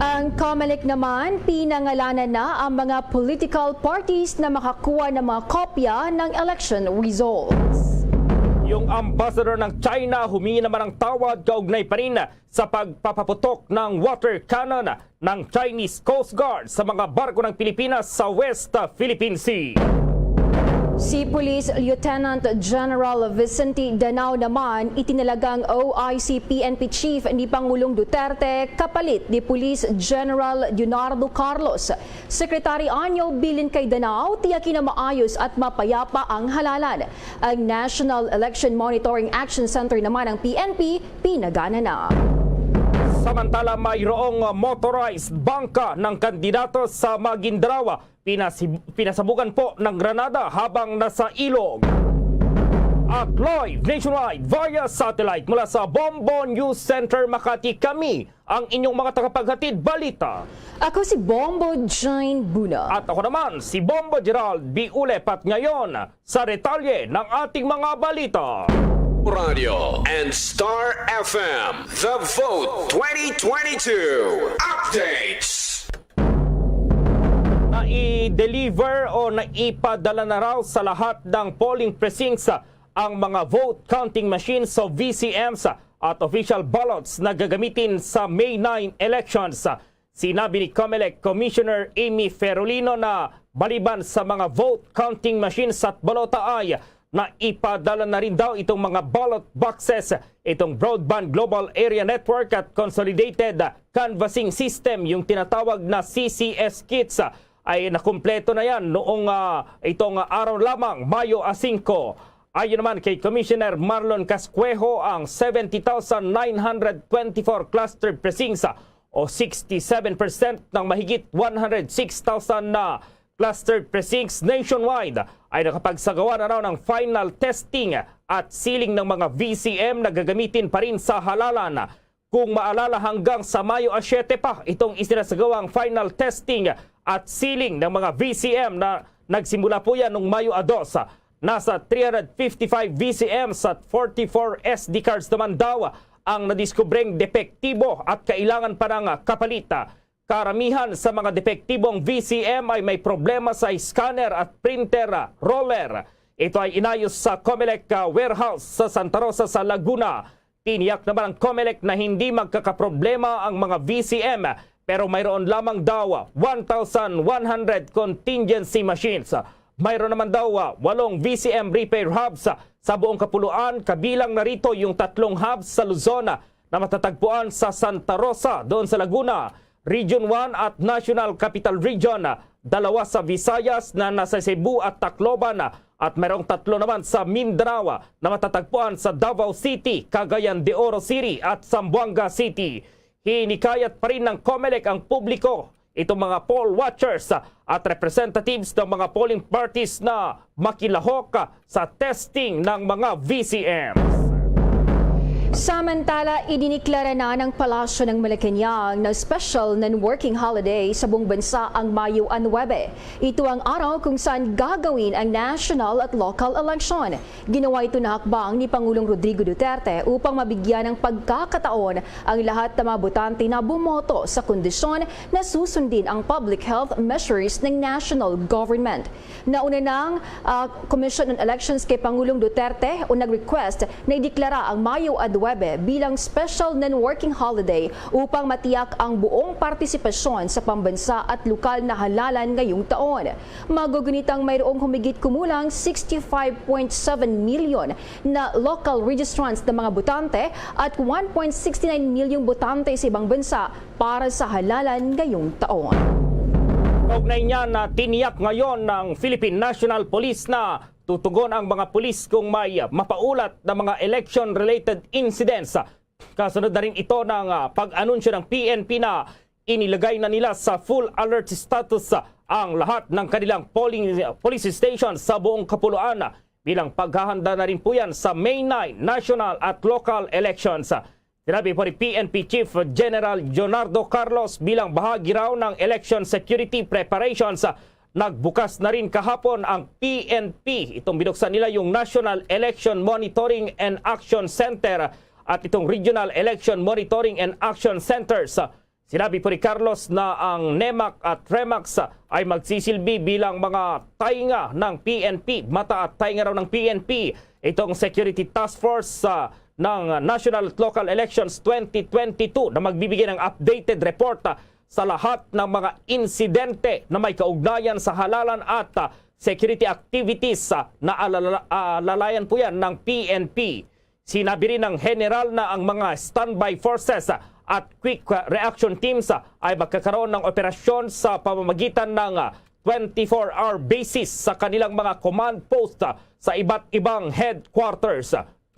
Ang Comelec naman, pinangalanan na ang mga political parties na makakuha ng mga kopya ng election results. Yung ambassador ng China humingi naman ng tawad kaugnay pa rin sa pagpapaputok ng water cannon ng Chinese Coast Guard sa mga barko ng Pilipinas sa West Philippine Sea. Si Police Lieutenant General Vicente Danao naman itinalagang O I C P N P Chief ni Pangulong Duterte kapalit ni Police General Leonardo Carlos. Secretary Anyo, bilin kay Danao, tiyaki na maayos at mapayapa ang halalan. Ang National Election Monitoring Action Center naman ng P N P, pinagana na. Samantala, mayroong motorized bangka ng kandidato sa Maguindanao. Pinasib-, pinasabugan po ng granada habang nasa ilog. At live nationwide via satellite mula sa Bombo News Center Makati, kami ang inyong mga tagapaghatid balita. Ako si Bombo Jane Buna. At ako naman, si Bombo Gerald B. Ulepat ngayon sa detalye ng ating mga balita. Radio and Star F M, The Vote twenty twenty-two Updates. Nai-deliver o naipadala na raw sa lahat ng polling precincts ang mga vote counting machines o V C Ms at official ballots na gagamitin sa May nine elections. Sinabi ni Comelec Commissioner Amy Ferolino na maliban sa mga vote counting machines at balota ay na ipadala na rin daw itong mga ballot boxes, itong Broadband Global Area Network at Consolidated Canvassing System, yung tinatawag na C C S kits, ay nakumpleto na yan noong, ah, itong araw lamang, Mayo a singko. Ayon naman kay Commissioner Marlon Cascuejo, ang seventy thousand nine hundred twenty-four cluster precincts, o sixty-seven percent ng mahigit one hundred six thousand na cluster precincts nationwide, ay nakapagsagawa na raw ng final testing at sealing ng mga V C M na gagamitin pa rin sa halalan. Kung maalala, hanggang sa Mayo a siyete pa itong isinasagawang final testing at sealing ng mga V C M na nagsimula po yan nung Mayo a dos. Nasa three hundred fifty-five V C M at forty-four S D cards naman daw ang nadiskubreng depektibo at kailangan pa ng kapalit. Karamihan sa mga depektibong V C M ay may problema sa scanner at printer roller. Ito ay inayos sa Comelec, ah, warehouse sa Santa Rosa sa Laguna. Tiniyak naman ang Comelec na hindi magkakaproblema ang mga V C M, pero mayroon lamang daw one thousand one hundred contingency machines. Mayroon naman daw, ah, walong V C M repair hubs sa buong kapuluan, kabilang na rito yung tatlong hubs sa Luzon na matatagpuan sa Santa Rosa, doon sa Laguna, Region one at National Capital Region, dalawa sa Visayas na nasa Cebu at Tacloban, at mayroong tatlo naman sa Mindanao na matatagpuan sa Davao City, Cagayan de Oro City at Zamboanga City. Hinikayat pa rin ng Comelec ang publiko, itong mga poll watchers at representatives ng mga polling parties na makilahok sa testing ng mga V C Ms. Samantala, idiniklara na ng Palasyo ng Malacañang na special non-working holiday sa buong bansa ang Mayo a nuebe. Ito ang araw kung saan gagawin ang national at local election. Ginawa ito na hakbang ni Pangulong Rodrigo Duterte upang mabigyan ng pagkakataon ang lahat ng mga botante na bumoto sa kondisyon na susundin ang public health measures ng national government. Nauna ng, ah, Commission on Elections kay Pangulong Duterte o nag-request na ideklara ang Mayo a nuebe bilang special non-working holiday upang matiyak ang buong partisipasyon sa pambansa at lokal na halalan ngayong taon. Magugunitang mayroong humigit kumulang sixty-five point seven million na local registrants ng mga botante at one point six nine million botante sa ibang bansa para sa halalan ngayong taon. Kaugnay niya na tiniyak ngayon ng Philippine National Police na tutugon ang mga pulis kung may mapaulat na mga election-related incidents. Kasunod na rin ito ng, ah, pag-anunsyo ng P N P na inilagay na nila sa full alert status, ah, ang lahat ng kanilang polling, police station sa buong kapuluan, ah, bilang paghahanda na rin po yan sa May nine national at local elections. Sinabi po ni P N P Chief General Leonardo Carlos, bilang bahagi raw ng election security preparations, ah, nagbukas na rin kahapon ang P N P. Itong binuksan nila yung National Election Monitoring and Action Center at itong Regional Election Monitoring and Action Centers. Sinabi po ni Carlos na ang NEMAC at REMAX ay magsisilbi bilang mga tainga ng P N P, mata at tainga raw ng P N P, itong Security Task Force, ah, ng National at Local Elections twenty twenty-two na magbibigay ng updated report, ah, sa lahat ng mga insidente na may kaugnayan sa halalan at, ah, security activities, ah, na alala-, alalayan po yan ng P N P. Sinabi rin ng General na ang mga standby forces at quick reaction teams ay magkakaroon ng operasyon sa pamamagitan ng twenty-four hour basis sa kanilang mga command post sa iba't ibang headquarters.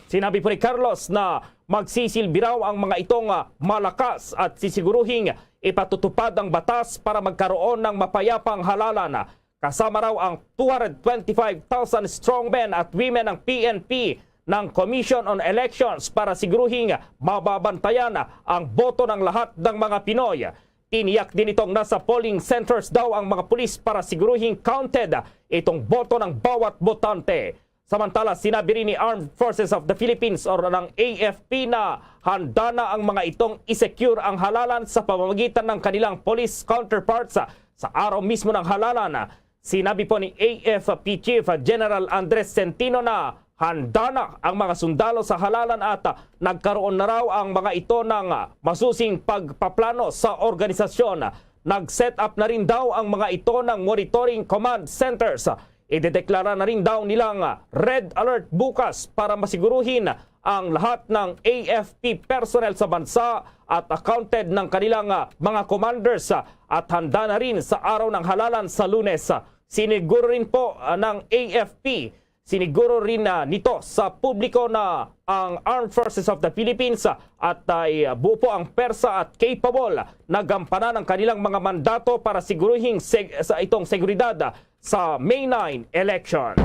Sinabi po ni Carlos na magsisilbi raw ang mga itong malakas at sisiguruhing ipatutupad ang batas para magkaroon ng mapayapang halalan. Kasama raw ang two hundred twenty-five thousand strongmen at women ng P N P ng Commission on Elections para siguruhing mababantayan ang boto ng lahat ng mga Pinoy. Tiniyak din itong nasa polling centers daw ang mga pulis para siguruhing counted itong boto ng bawat botante. Samantala, sinabi rin ni Armed Forces of the Philippines o ng A F P na handa na ang mga itong i-secure ang halalan sa pamamagitan ng kanilang police counterparts sa araw mismo ng halalan. Sinabi po ni A F P Chief General Andres Centino na handa na ang mga sundalo sa halalan at nagkaroon na raw ang mga ito ng masusing pagpaplano sa organisasyon. Nag-set up na rin daw ang mga ito ng monitoring command centers. Idedeklara na rin daw nilang red alert bukas para masiguruhin ang lahat ng A F P personnel sa bansa at accounted ng kanilang mga commanders at handa na rin sa araw ng halalan sa Lunes. Siniguro rin po ng A F P, siniguro rin na nito sa publiko na ang Armed Forces of the Philippines at ay buo po ang persa at capable na gampanan ang kanilang mga mandato para siguruhing seg- sa itong seguridad sa May nine elections.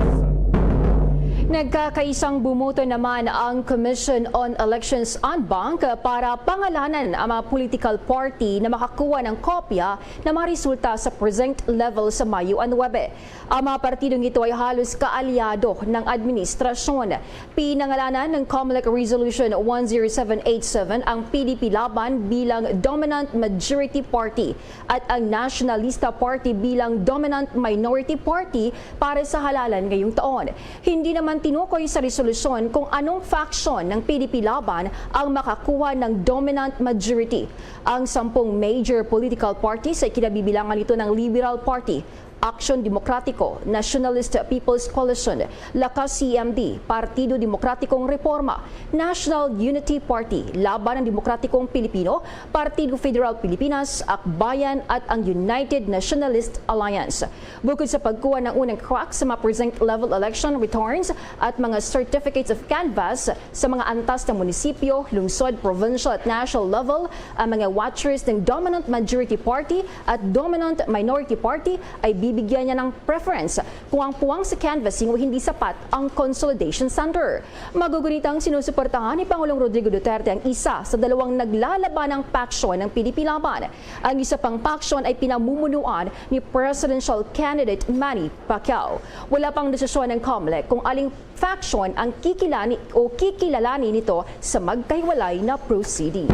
Nagkakaisang bumoto naman ang Commission on Elections en banc para pangalanan ang mga political party na makakuha ng kopya ng mga resulta sa precinct level sa Mayo nuebe. Ang mga partidong ito ay halos kaalyado ng administrasyon. Pinangalanan ng Comelec Resolution one zero seven eight seven ang P D P Laban bilang dominant majority party at ang Nationalista Party bilang dominant minority party para sa halalan ngayong taon. Hindi naman tinukoy sa resolusyon kung anong faction ng P D P Laban ang makakuha ng dominant majority. Ang sampung major political parties ay kinabibilangan nito ng Liberal Party, Aksyon Demokratiko, Nationalist People's Coalition, Lakas C M D, Partido Demokratikong Reforma, National Unity Party, Laban ng Demokratikong Pilipino, Partido Federal Pilipinas, Akbayan at ang United Nationalist Alliance. Bukod sa pagkuha ng unang crack sa mga precinct level election returns at mga certificates of canvass sa mga antas na munisipyo, lungsod, provincial at national level, ang mga watchers ng dominant majority party at dominant minority party ay bibigyan niya ng preference kung ang puwang sa canvassing o hindi sapat ang consolidation center. Magugunitang sinusuportahan ni Pangulong Rodrigo Duterte ang isa sa dalawang naglalabanang paksyon ng P D P Laban. Ang isa pang paksyon ay pinamumunuan ni presidential candidate Manny Pacquiao. Wala pang desisyon ng Comelec kung aling faction ang kikilani o kikilalani nito sa magkahiwalay na proceedings.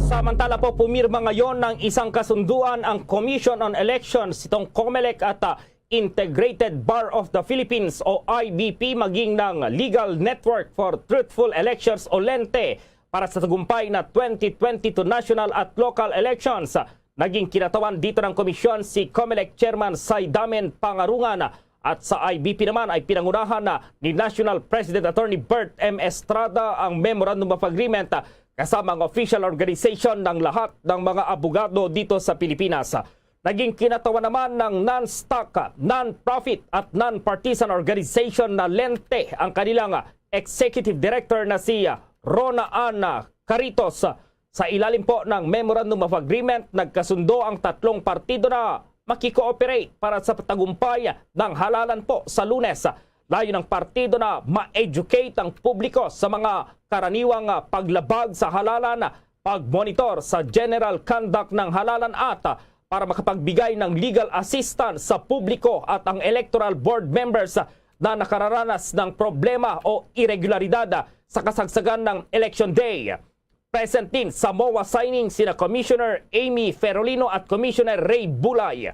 Samantala po, pumirma ngayon ng isang kasunduan ang Commission on Elections, itong Comelec at ah, Integrated Bar of the Philippines o I B P, maging ng Legal Network for Truthful Elections o lente para sa tagumpay na twenty twenty-two national at local elections. Naging kinatawan dito ng komisyon si Comelec Chairman Saidamen Pangarungan at sa I B P naman ay pinangunahan na ni National President Attorney Bert M Estrada ang Memorandum of Agreement kasama ang official organization ng lahat ng mga abogado dito sa Pilipinas. Naging kinatawan naman ng non-stock, non-profit at non-partisan organization na lente ang kanilang executive director na si Rona Ann Caritos. Sa ilalim po ng Memorandum of Agreement, nagkasundo ang tatlong partido na makikooperate para sa patagumpay ng halalan po sa Lunes. Layo ng partido na ma-educate ang publiko sa mga karaniwang ah, paglabag sa halalan, pagmonitor sa general conduct ng halalan at para makapagbigay ng legal assistance sa publiko at ang electoral board members na nakararanas ng problema o iregularidad sa kasagsagan ng Election Day. Present din sa MOA signing sina Commissioner Amy Ferolino at Commissioner Ray Bulay.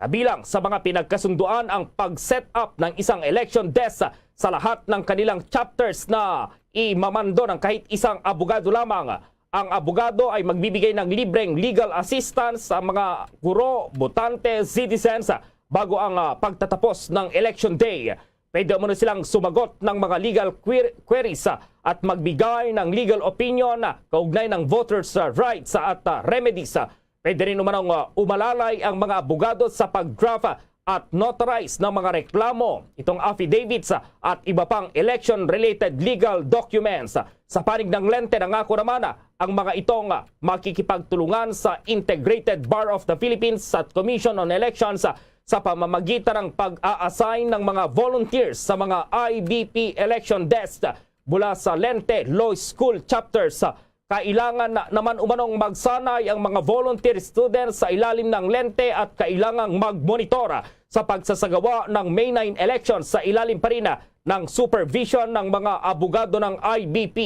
Kabilang sa mga pinagkasunduan ang pag-set up ng isang election desk sa lahat ng kanilang chapters na imamando ng kahit isang abogado lamang. Ang abogado ay magbibigay ng libreng legal assistance sa mga guro, botante, citizens bago ang ah, pagtatapos ng election day. Pwede umano silang sumagot ng mga legal quer- queries ah, at magbigay ng legal opinion ah, kaugnay ng voters ah, rights ah, at ah, remedies. Ah, Pwede rin umanong ah, umalalay ang mga abogado sa pag-draft ah, at notarize ng mga reklamo, itong affidavits ah, at iba pang election-related legal documents. Sa panig ng lente, nangako naman ah, ang mga itong ah, makikipagtulungan sa Integrated Bar of the Philippines at Commission on Elections ah, sa pamamagitan ng pag-a-assign ng mga volunteers sa mga I B P election desk mula sa Lente Law School chapters. Kailangan na naman umanong magsanay ang mga volunteer students sa ilalim ng Lente at kailangang magmonitor sa pagsasagawa ng May nine election sa ilalim pa rin ng supervision ng mga abogado ng I B P.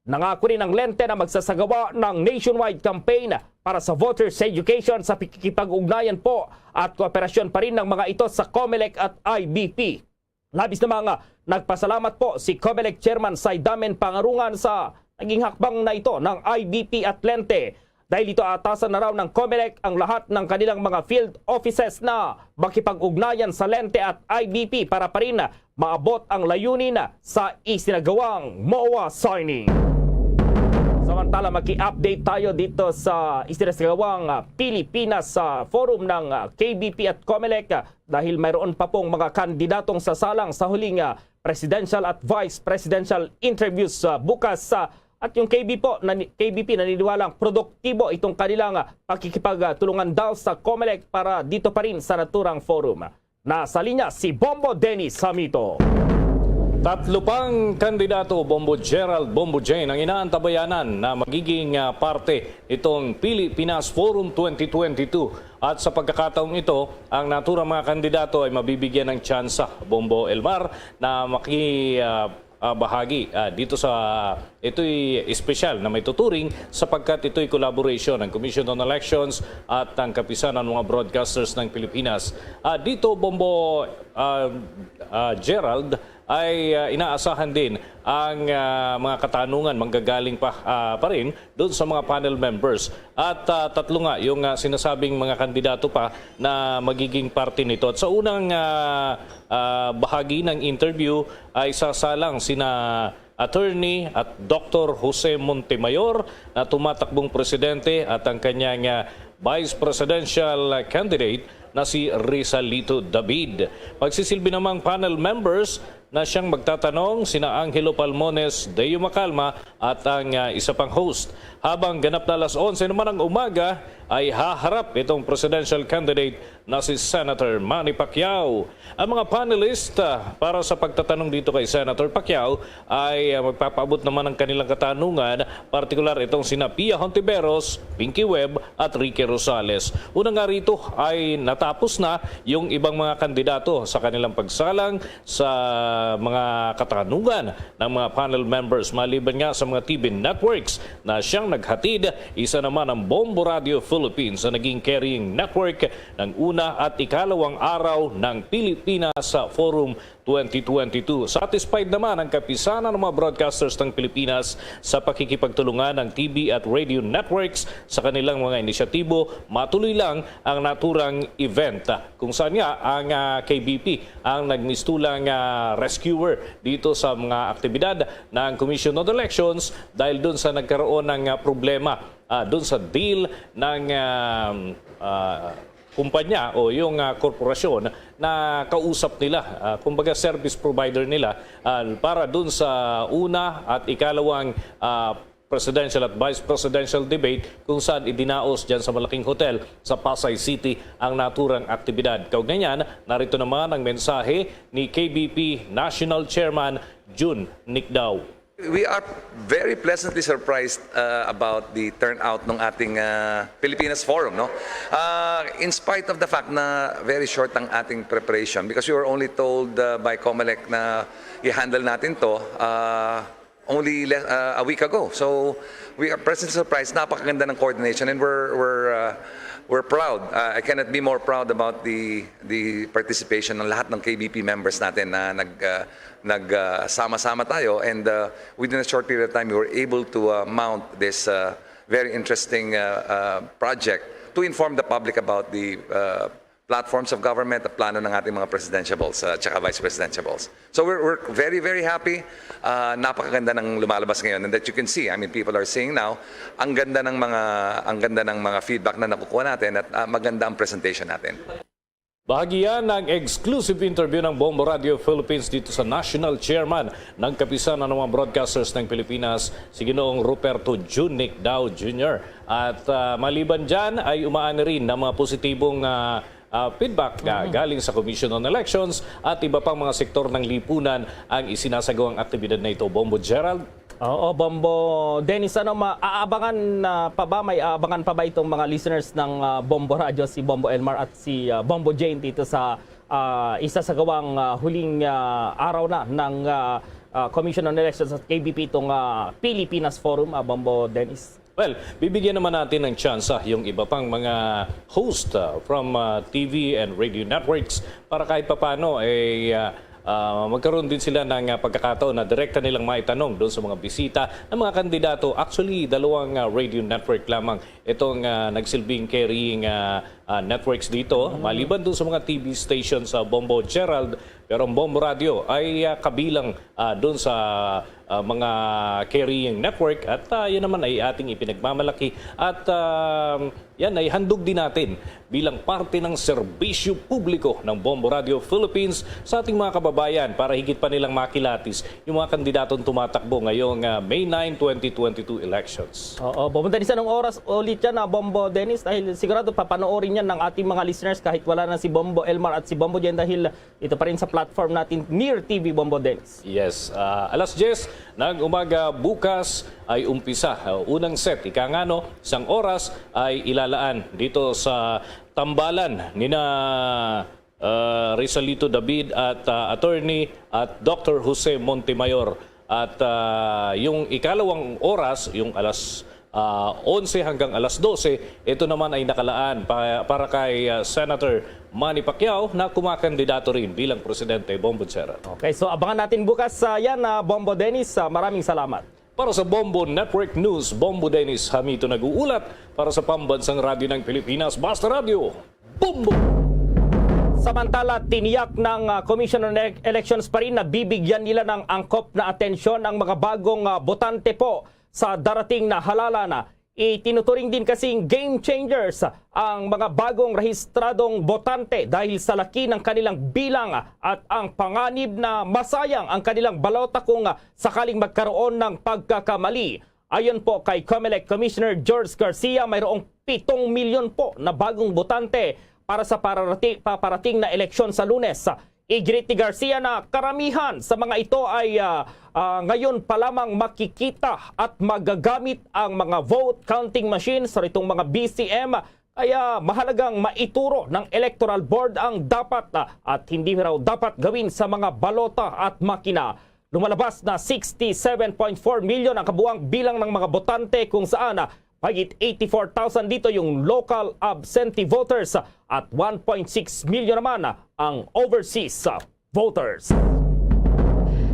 Nangako rin ang Lente na magsasagawa ng nationwide campaign para sa voters education sa pakikipag-ugnayan po at kooperasyon pa rin ng mga ito sa Comelec at I B P. Labis namang nagpasalamat po si Comelec Chairman Saidamen Pangarungan sa naging hakbang na ito ng I B P at Lente Dahil dito, atasan na raw ng Comelec ang lahat ng kanilang mga field offices na makipag-ugnayan sa Leyte at I B P para pa rin maabot ang layunin sa isinagawang MOA signing. Samantala, maki-update tayo dito sa isinasagawang, ah, Pilipinas, ah, Forum ng, ah, K B P at Comelec, ah, dahil mayroon pa pong mga kandidatong sasalang sa huling, ah, presidential at vice presidential interviews, ah, bukas, ah, at yung K B po, nani-, K B P naniniwalang produktibo itong kanilang, ah, pakikipagtulungan daw sa Comelec para dito pa rin sa naturang forum. Nasa linya si Bombo Dennis Hamito. Tatlo pang kandidato, Bombo Gerald, Bombo Jane, ang inaantabayanan na magiging, ah, parte nitong Pilipinas Forum twenty twenty-two. At sa pagkakataong ito, ang naturang mga kandidato ay mabibigyan ng tsansa, Bombo Elmar, na maki, ah, ah, bahagi, ah, dito sa, ito'y espesyal na may tuturing sapagkat ito'y collaboration ng Commission on Elections at ang Kapisanan ng mga Broadcasters ng Pilipinas. Ah, dito, Bombo, ah, ah, Gerald, ay, ah, inaasahan din ang, ah, mga katanungan manggagaling pa, ah, pa rin doon sa mga panel members. At, ah, tatlo nga yung, ah, sinasabing mga kandidato pa na magiging parte nito. At sa unang, ah, ah, bahagi ng interview ay sasalang sina Attorney at Doktor Jose Montemayor na tumatakbong presidente at ang kanyang, ah, vice presidential candidate na si Rizalito David. Magsisilbi namang panel members na siyang magtatanong sina Angelo Palmones, Deo Macalma at ang, ah, isa pang host. Habang ganap na alas onse naman ng umaga, ay haharap itong presidential candidate na si Senator Manny Pacquiao. Ang mga panelist, ah, para sa pagtatanong dito kay Senator Pacquiao ay, ah, magpapaabot naman ng kanilang katanungan, partikular itong sina Pia Hontiveros, Pinky Webb at Ricky Rosales. Una nga rito ay natapos na yung ibang mga kandidato sa kanilang pagsalang sa mga katanungan ng mga panel members maliban nga sa mga T V networks na siyang naghatid. Isa naman ang Bombo Radio Philippines sa naging carrying network ng una at ikalawang araw ng Pilipinas sa Forum twenty twenty-two. Satisfied naman ang Kapisanan ng mga Broadcasters ng Pilipinas sa pakikipagtulungan ng T V at radio networks sa kanilang mga inisyatibo. Matuloy lang ang naturang event, kung saan nga ang, ah, K B P ang nagmistulang, ah, rescuer dito sa mga aktibidad ng Commission on Elections dahil dun sa nagkaroon ng, ah, problema, ah, dun sa deal ng, ah, ah, kumpanya o yung, ah, korporasyon na kausap nila, ah, kumbaga service provider nila, ah, para dun sa una at ikalawang, ah, presidential at vice presidential debate kung saan idinaos dyan sa malaking hotel sa Pasay City ang naturang aktibidad. Kaugnay niyan, narito naman ang mensahe ni K B P National Chairman Jun Nicdao. We are very pleasantly surprised, uh, about the turnout ng ating, uh, Pilipinas Forum, no? Uh, in spite of the fact na very short ang ating preparation, because we were only told, uh, by Comelec na i-handle natin 'to, uh, only le-, uh, a week ago. So, we are pleasantly surprised. Napakaganda ng coordination, and we're, we're, uh, we're proud. Uh, I cannot be more proud about the, the participation ng lahat ng K B P members natin na nag, uh, nag, uh, sama-sama tayo, and, uh, within a short period of time, we were able to, uh, mount this, uh, very interesting, uh, uh, project to inform the public about the, uh, platforms of government, ang plano ng ating mga presidentiables, uh, tsaka vice presidentiables. So we're, we're very, very happy. Uh, napakaganda ng lumalabas ngayon, and that you can see, I mean, people are seeing now, ang ganda ng mga, ang ganda ng mga feedback na nakukuha natin, at, uh, maganda ang presentation natin. Bahagi yan ng exclusive interview ng Bombo Radio Philippines dito sa National Chairman ng Kapisanan ng mga Broadcasters ng Pilipinas, si Ginoong Ruperto Jun Nicdao Junior. At, ah, maliban dyan ay umaani rin ng mga positibong, ah, ah, feedback, ah, galing sa Commission on Elections at iba pang mga sektor ng lipunan ang isinasagawang aktibidad na ito. Bombo Gerald? Oo, Bombo Dennis, ano, ma-, aabangan, ah, pa ba? May aabangan pa ba itong mga listeners ng, ah, Bombo Radio, si Bombo Elmar at si, ah, Bombo Jane dito sa, ah, isasagawang, ah, huling, ah, araw na ng, ah, ah, Commission on Elections at K B P itong, ah, Pilipinas Forum, ah, Bombo Dennis? Well, bibigyan naman natin ng tsansa yung iba pang mga host, ah, from, ah, T V and radio networks para kahit papano, eh, ah, ah, magkaroon din sila ng, ah, pagkakataon na direkta nilang maitanong doon sa mga bisita ng mga kandidato. Actually, dalawang, ah, radio network lamang itong, ah, nagsilbing carrying, ah, ah, networks dito. Maliban doon sa mga T V station sa Bombo Gerald, pero ang Bombo Radio ay, ah, kabilang, ah, doon sa, ah, mga carrying network. At, ah, yan naman ay ating ipinagmamalaki. At, ah, yan ay handog din natin bilang parte ng serbisyo publiko ng Bombo Radio Philippines sa ating mga kababayan para higit pa nilang makilatis yung mga kandidatong tumatakbo ngayong, ah, May nine, twenty twenty-two elections. Oo, pumunta din sa anong oras ulit yan, ah, Bombo Dennis? Dahil sigurado papanoorin yan ng ating mga listeners kahit wala na si Bombo Elmar at si Bombo Jen dahil ito pa rin sa platform natin, Near T V, Bombo Dennis. Yes, ah, alas diyes ng umaga bukas ay umpisa. Ah, unang set, ika nga, no, isang oras ay ilalaan dito sa tambalan nina, ah, Rizalito David at, ah, attorney at Doctor Jose Montemayor. At, ah, yung ikalawang oras, yung alas, ah, onse hanggang alas dose, ito naman ay nakalaan pa, para kay, ah, Senator Manny Pacquiao na kumakandidato rin bilang presidente, Bombo Gerald. Okay, so abangan natin bukas, ah, yan, ah, Bombo Dennis. Ah, maraming salamat. Para sa Bombo Network News, Bombo Dennis Hamito nag-uulat para sa Pambansang Radyo ng Pilipinas, Basta Radyo, Bombo! Samantala, tiniyak ng, ah, Commission on E-, Elections pa rin na bibigyan nila ng angkop na atensyon ang mga bagong, ah, botante po sa darating na halalan. Itinuturing din kasing game changers ang mga bagong rehistradong botante dahil sa laki ng kanilang bilang at ang panganib na masayang ang kanilang balota kung, ah, sakaling magkaroon ng pagkakamali. Ayon po kay Comelec Commissioner George Garcia, mayroong pitong milyon po na bagong botante para sa pararati-, paparating na eleksyon sa Lunes. Iginit ni Garcia na karamihan sa mga ito ay, ah, ah, ngayon pa lamang makikita at magagamit ang mga vote counting machines, or itong mga B C M, kaya mahalagang maituro ng Electoral Board ang dapat, ah, at hindi raw dapat gawin sa mga balota at makina. Lumalabas na sixty-seven point four million ang kabuang bilang ng mga botante, kung saan, ah, mahigit eighty-four thousand dito yung local absentee voters at one point six million naman ang overseas, ah, voters.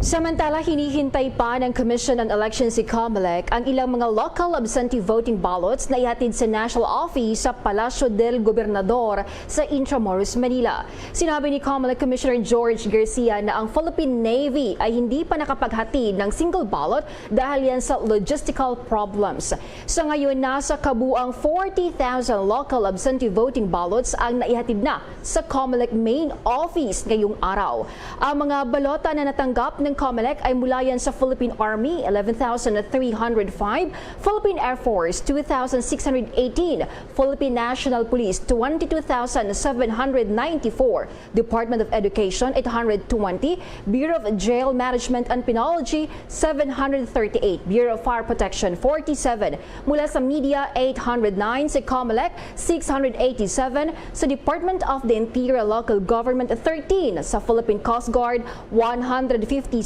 Samantala, hinihintay pa ng Commission on Elections, si Comelec, ang ilang mga local absentee voting ballots na ihatid sa National Office sa Palacio del Gobernador sa Intramuros, Manila. Sinabi ni Comelec Commissioner George Garcia na ang Philippine Navy ay hindi pa nakapaghatid ng single ballot dahil yan sa logistical problems. Sa ngayon, nasa kabuang forty thousand local absentee voting ballots ang naihatid na sa Comelec main office ngayong araw. Ang mga balota na natanggap ng Comelec ay mula yan sa Philippine Army, eleven thousand three hundred five, Philippine Air Force, two thousand six hundred eighteen, Philippine National Police, twenty-two thousand seven hundred ninety-four, Department of Education, eight hundred twenty, Bureau of Jail Management and Penology, seven hundred thirty-eight, Bureau of Fire Protection, forty-seven, mula sa Media, eight hundred nine, sa Comelec, six hundred eighty-seven, sa Department of the Interior Local Government, thirteen, sa Philippine Coast Guard, one hundred fifty-seven,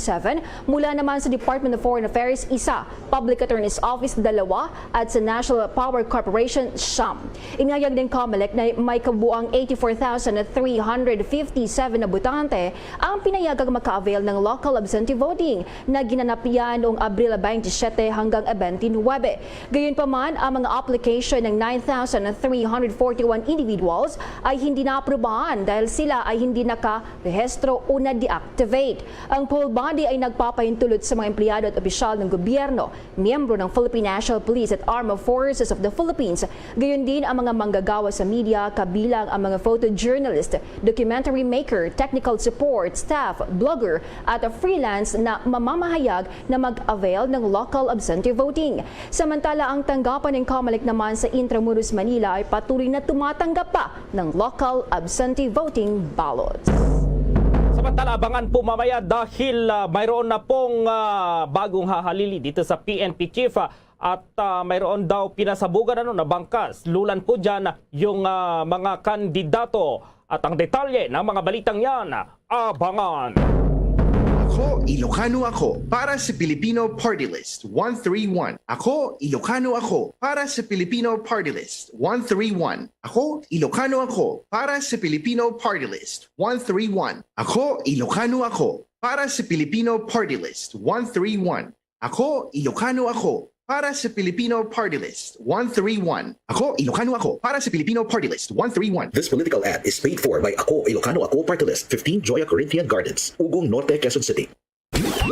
mula naman sa Department of Foreign Affairs, isa, Public Attorney's Office, dalawa, at sa National Power Corporation, siyam. Inihayag ng Comelec na may kabuang eighty-four thousand three hundred fifty-seven na botante ang pinayagang maka-avail ng local absentee voting na ginanap yan noong Abril twenty-seven hanggang twenty-nine. Gayunpaman, ang mga application ng nine thousand three hundred forty-one individuals ay hindi naaprubahan dahil sila ay hindi nakarehistro o na-deactivate. Ang poll body ay nagpapahintulot sa mga empleyado at opisyal ng gobyerno, miyembro ng Philippine National Police at Armed Forces of the Philippines, gayon din ang mga manggagawa sa media, kabilang ang mga photojournalist, documentary maker, technical support staff, blogger, at freelance na mamamahayag na mag-avail ng local absentee voting. Samantala, ang tanggapan ng Comelec naman sa Intramuros, Manila ay patuloy na tumatanggap pa ng local absentee voting ballots. Samantala, abangan po mamaya dahil, ah, mayroon na pong, ah, bagong hahalili dito sa P N P chief, ah, at, ah, mayroon daw pinasabugan, ano, na bangkas. Lulan po dyan yung, ah, mga kandidato. At ang detalye ng mga balitang yan, abangan. Ako, Ilocano ako. Para sa Pilipino Party List, one three one. Ako, Ilocano ako. Para sa Pilipino Party List, one three one. Ako, Ilocano ako. Para sa Pilipino Party List, one three one. Ako, Ilocano ako. Para sa Pilipino Party List, one three one. Ako, Ilocano ako. Para sa Pilipino Party List, one three one. Ako, Ilocano ako. Para sa Pilipino Party List, one three one. This political ad is paid for by Ako, Ilocano Ako Party List, fifteen Joya Corinthian Gardens, Ugong Norte, Quezon City.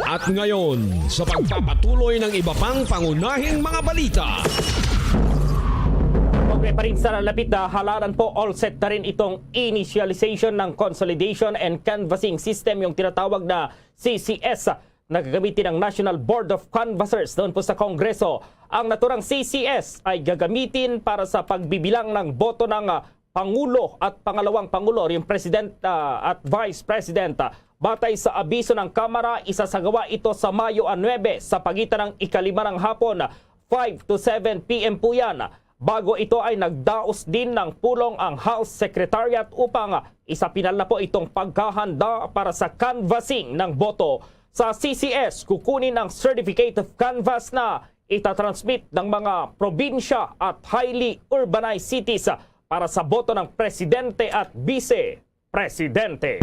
At ngayon, sa pagpapatuloy ng iba pang pangunahing mga balita. Okay, pa rin sa lapit na halalan po, all set na rin itong initialization ng consolidation and canvassing system, yung tinatawag na C C S, na gagamitin ng National Board of Canvassers doon po sa Kongreso. Ang naturang C C S ay gagamitin para sa pagbibilang ng boto ng, ah, Pangulo at Pangalawang Pangulo, yung President, ah, at Vice President. Ah, batay sa abiso ng Kamara, isasagawa ito sa Mayo a nuebe sa pagitan ng ikalima ng hapon, five to seven P M po yan. Bago ito ay nagdaos din ng pulong ang House Secretariat upang isapinal na po itong paghahanda para sa canvassing ng boto. Sa C C S, kukunin ang certificate of canvass na itatransmit ng mga probinsya at highly urbanized cities para sa boto ng presidente at vice presidente.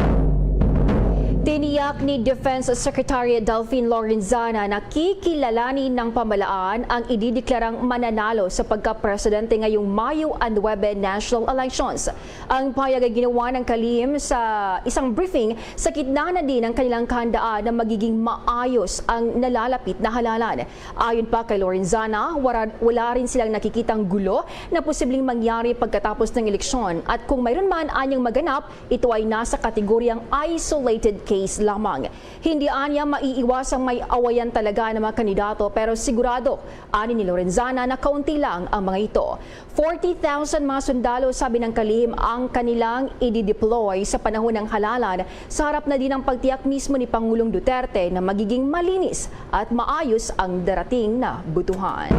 Tiniyak ni Defense Secretary Delfin Lorenzana na kikilalanin ng pamahalaan ang idideklarang mananalo sa pagkapresidente ngayong Mayo a nuebe national elections. Ang pahayag ay ginawa ng kalihim sa isang briefing sa gitna na din ng kanilang kahandaan na magiging maayos ang nalalapit na halalan. Ayon pa kay Lorenzana, wala, wala rin silang nakikitang gulo na posibleng mangyari pagkatapos ng eleksyon, at kung mayroon man anyang maganap, ito ay nasa kategoryang isolated case lamang. Hindi anya maiiwasang may awayan talaga ng mga kandidato, pero sigurado, ani ni Lorenzana, na kaunti lang ang mga ito. Forty thousand mga sundalo, sabi ng kalihim, ang kanilang i-deploy sa panahon ng halalan, sa harap na din ang pagtiyak mismo ni Pangulong Duterte na magiging malinis at maayos ang darating na botohan.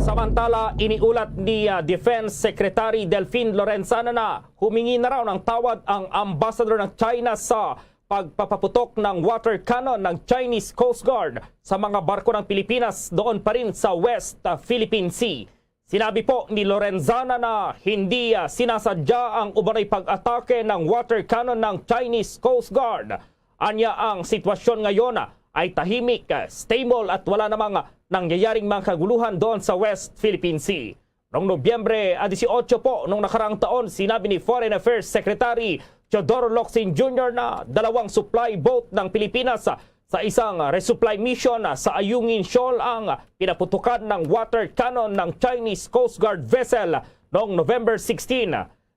Samantala, iniulat ni, ah, Defense Secretary Delfin Lorenzana na humingi na raw ng tawad ang ambassador ng China sa pagpapaputok ng water cannon ng Chinese Coast Guard sa mga barko ng Pilipinas doon pa rin sa West, ah, Philippine Sea. Sinabi po ni Lorenzana na hindi, ah, sinasadya ang umano'y pag-atake ng water cannon ng Chinese Coast Guard. Anya, ang sitwasyon ngayon, ah, ay tahimik, ah, stable at wala namang, ah, nangyayaring mga kaguluhan doon sa West Philippine Sea. Noong Nobyembre, ah, dieciocho po, noong nakaraang taon, sinabi ni Foreign Affairs Secretary Teodoro Locsin Junior na dalawang supply boat ng Pilipinas, ah, sa isang, ah, resupply mission, ah, sa Ayungin Shoal ang, ah, pinaputukan ng water cannon ng Chinese Coast Guard vessel noong November sixteen.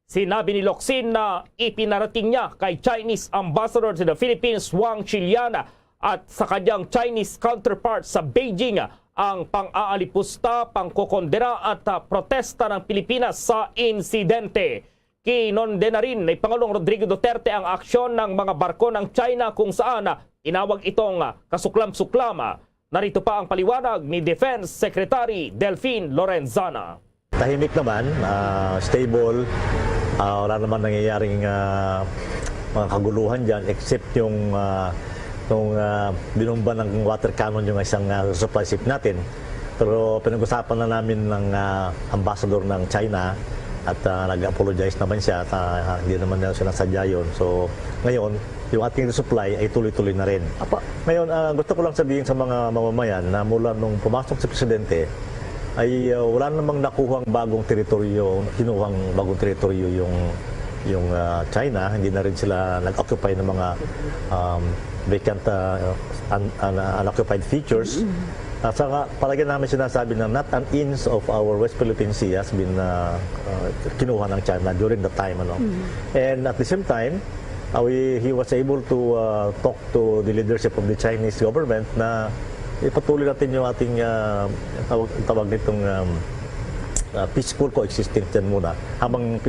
Sinabi ni Locsin na ipinarating niya kay Chinese Ambassador to the Philippines, Wang Chilian, at sa kanyang Chinese counterpart sa Beijing ang pang-aalipusta, pangkokondena at, ah, protesta ng Pilipinas sa insidente. Kinondena rin ni Pangulong Rodrigo Duterte ang aksyon ng mga barko ng China kung saan, ah, tinawag itong, ah, kasuklam-suklam. Narito pa ang paliwanag ni Defense Secretary Delfin Lorenzana. Tahimik naman, ah, stable. Ah, wala naman nangyayaring, ah, mga kaguluhan dyan except yung, ah, nung, ah, binumba ng water cannon yung isang, ah, supply ship natin. Pero pinag-usapan na namin ng, ah, ambassador ng China at, ah, nag-apologize naman siya at, ah, hindi naman niya sinasadya yun. So, ngayon, yung ating resupply ay tuloy-tuloy na rin. Apa? Ngayon, ah, gusto ko lang sabihin sa mga mamamayan na mula nung pumasok si Presidente, ay, ah, wala namang nakuhang bagong teritoryo, kinuhang bagong teritoryo yung, yung, ah, China. Hindi na rin sila nag-occupy ng mga, um, vacant, ah, un-, un-, unoccupied features. At saka, palagi namin sinasabi na not an inch of our West Philippine Sea has been, ah, ah, kinuha ng China during the time, ano. And at the same time, ah, we, he was able to, ah, talk to the leadership of the Chinese government na ipatuloy natin yung ating, ah, tawag, tawag nitong, um, ah, peaceful coexistence dyan muna habang,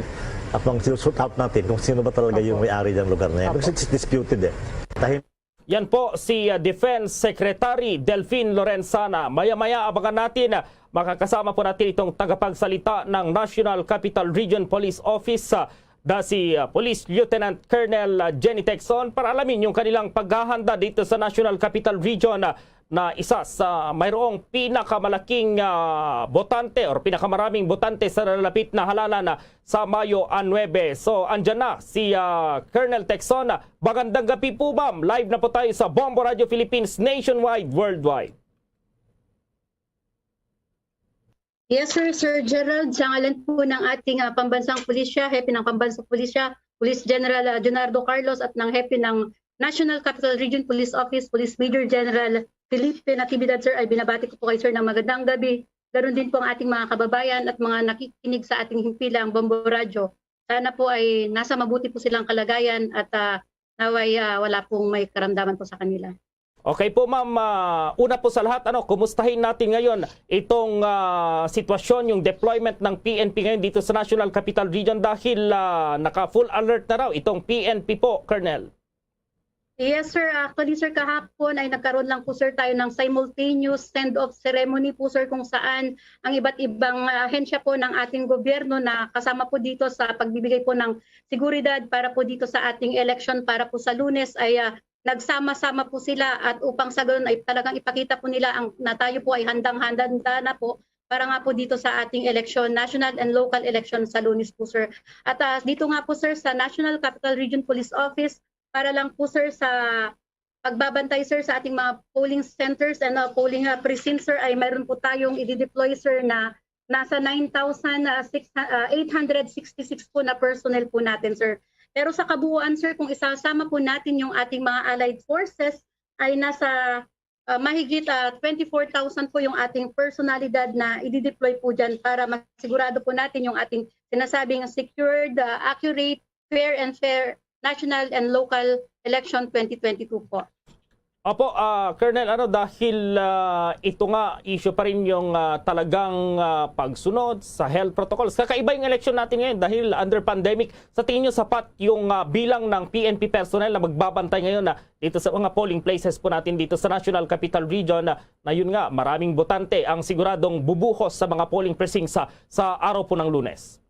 habang sinusort out natin kung sino ba talaga yung may-ari ng lugar na yan. Kasi it's disputed eh. Dahil Yan po si, ah, Defense Secretary Delfin Lorenzana. Maya-maya, abangan natin, ah, makakasama po natin itong tagapagsalita ng National Capital Region Police Office, ah, da si, ah, Police Lieutenant Colonel, ah, Jenny Tecson para alamin yung kanilang paghahanda dito sa National Capital Region, ah, na isa sa mayroong pinakamalaking, ah, botante or pinakamaraming botante sa nalalapit na halalan, ah, sa Mayo a nuebe. So, andyan na si, ah, Colonel Tecson. Magandang gabi po, ma'am. Live na po tayo sa Bombo Radio Philippines, nationwide, worldwide. Yes, sir. Sir Gerald, sa ngalan po ng ating, ah, pambansang pulisya, hepe ng pambansang pulisya, Police General, ah, Junardo Carlos, at ng hepe ng National Capital Region Police Office, Police Major General Felipe Natividad, sir, ay binabati ko po kayo, sir, ng magandang gabi. Ganoon din po ang ating mga kababayan at mga nakikinig sa ating himpilang Bombo Radyo. Sana po ay nasa mabuti po silang kalagayan at, ah, naway, ah, wala pong may karamdaman po sa kanila. Okay po, ma'am. Ah, una po sa lahat, ano, kumustahin natin ngayon itong, ah, sitwasyon, yung deployment ng P N P ngayon dito sa National Capital Region dahil, ah, naka-full alert na raw itong P N P po, Colonel. Yes, sir. Actually, sir, kahapon ay nagkaroon lang po, sir, tayo ng simultaneous send-off ceremony po, sir, kung saan ang iba't ibang, ah, ahensya po ng ating gobyerno na kasama po dito sa pagbibigay po ng seguridad para po dito sa ating election para po sa Lunes ay, ah, nagsama-sama po sila at upang sa ganun ay talagang ipakita po nila ang, na tayo po ay handang-handa na po para nga po dito sa ating election, national and local election sa Lunes po, sir. At, ah, dito nga po, sir, sa National Capital Region Police Office, para lang po, sir, sa pagbabantay, sir, sa ating mga polling centers and, ah, polling, ah, precincts, sir, ay mayroon po tayong i-deploy, sir, na nasa nine thousand, ah, six, ah, eight hundred sixty-six po na personnel po natin, sir. Pero sa kabuuan, sir, kung isasama po natin yung ating mga allied forces, ay nasa, ah, mahigit, ah, twenty-four thousand po yung ating personalidad na i-deploy po dyan para masigurado po natin yung ating sinasabing secured, ah, accurate, fair and fair national and local election twenty twenty-two po. Opo, ah, Colonel, ano, dahil, ah, ito nga, issue pa rin yung, ah, talagang, ah, pagsunod sa health protocols. Kakaiba yung election natin ngayon dahil under pandemic. Sa tingin nyo, sapat yung, ah, bilang ng P N P personnel na magbabantay ngayon na dito sa mga polling places po natin dito sa National Capital Region na, na yun nga, maraming botante ang siguradong bubuhos sa mga polling precincts sa, sa araw po ng Lunes?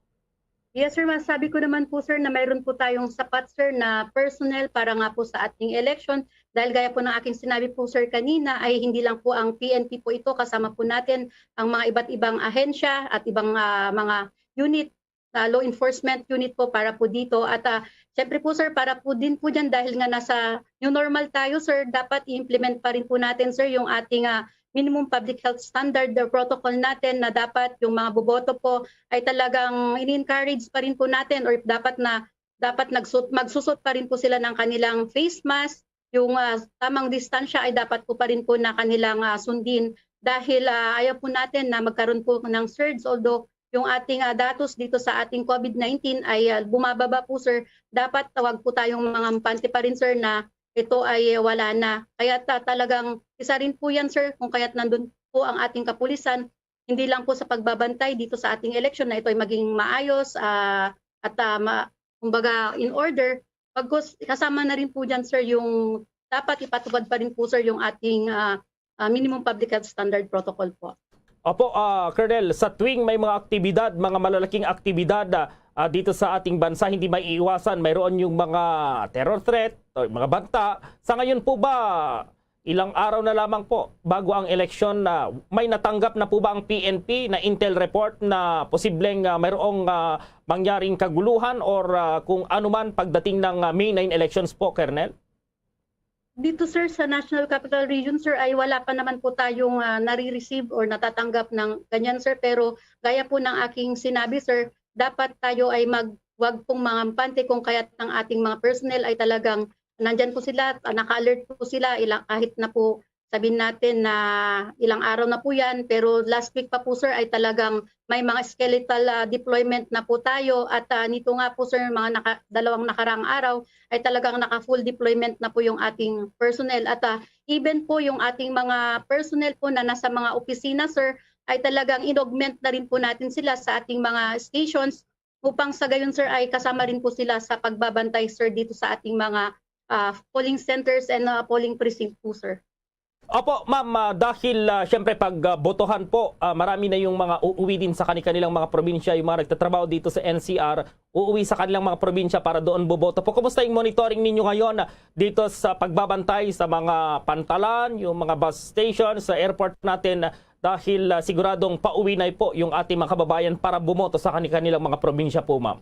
Yes, sir. Masabi ko naman po, sir, na mayroon po tayong sapat, sir, na personnel para nga po sa ating election. Dahil gaya po ng aking sinabi po, sir, kanina, ay hindi lang po ang P N P po ito. Kasama po natin ang mga iba't ibang ahensya at ibang, ah, mga unit, ah, law enforcement unit po para po dito. At, ah, syempre po, sir, para po din po dyan, dahil nga nasa new normal tayo, sir, dapat i-implement pa rin po natin, sir, yung ating, ah, minimum public health standard or protocol natin na dapat yung mga boboto po ay talagang ini-encourage pa rin po natin or dapat na, dapat nagsu-, magsusot pa rin po sila ng kanilang face mask, yung, ah, tamang distansya ay dapat po pa rin po na kanilang, ah, sundin dahil, ah, ayaw po natin na magkaroon po ng surge, although yung ating, ah, datos dito sa ating COVID nineteen ay, ah, bumababa po, sir. Dapat tawag po tayong mga kampante pa rin, sir, na ito ay wala na. Kaya ta-, talagang isa rin po yan, sir, kung kaya't nandun po ang ating kapulisan, hindi lang po sa pagbabantay dito sa ating eleksyon na ito ay maging maayos, ah, at, ah, ma-, kumbaga, in order. Pagkus-, kasama na rin po dyan, sir, yung dapat ipatupad pa rin po, sir, yung ating, ah, ah, minimum public health standard protocol po. Opo, ah, Colonel, sa tuwing may mga aktibidad, mga malalaking aktibidad, ah, ah, dito sa ating bansa, hindi maiiwasan, mayroon yung mga terror threat o yung mga banta. Sa ngayon po ba, ilang araw na lamang po bago ang eleksyon, na may natanggap na po ba ang P N P na intel report na posibleng, ah, mayroong, ah, mangyaring kaguluhan or, ah, kung ano man pagdating ng, ah, May nine elections po, Colonel? Dito, sir, sa National Capital Region, sir, ay wala pa naman po tayong, ah, nare-receive or natatanggap ng ganyan, sir. Pero gaya po ng aking sinabi, sir, dapat tayo ay mag-, wag pong mangampante kung kaya't ang ating mga personnel ay talagang nandyan po sila, ah, naka-alert po sila, ilang, kahit na po sabihin natin na ilang araw na po yan, pero last week pa po, sir, ay talagang may mga skeletal, ah, deployment na po tayo at, ah, nito nga po, sir, mga naka-, dalawang nakaraang araw ay talagang naka-full deployment na po yung ating personnel at, ah, even po yung ating mga personnel po na nasa mga opisina, sir, ay talagang in-augment na rin po natin sila sa ating mga stations upang sa gayon, sir, ay kasama rin po sila sa pagbabantay, sir, dito sa ating mga, ah, polling centers and, ah, polling precinct po, sir. Opo, ma'am, ah, dahil, ah, siyempre pag, ah, botohan po, ah, marami na yung mga uuwi din sa kani-kanilang mga probinsya, yung mga nagtatrabaho dito sa N C R, uuwi sa kanilang mga probinsya para doon boboto po. Kumusta yung monitoring ninyo ngayon, ah, dito sa pagbabantay sa mga pantalan, yung mga bus station, sa airport natin, ah, dahil, ah, siguradong pauwi na po yung ating mga kababayan para bumoto sa kani-kanilang mga probinsya po, ma'am?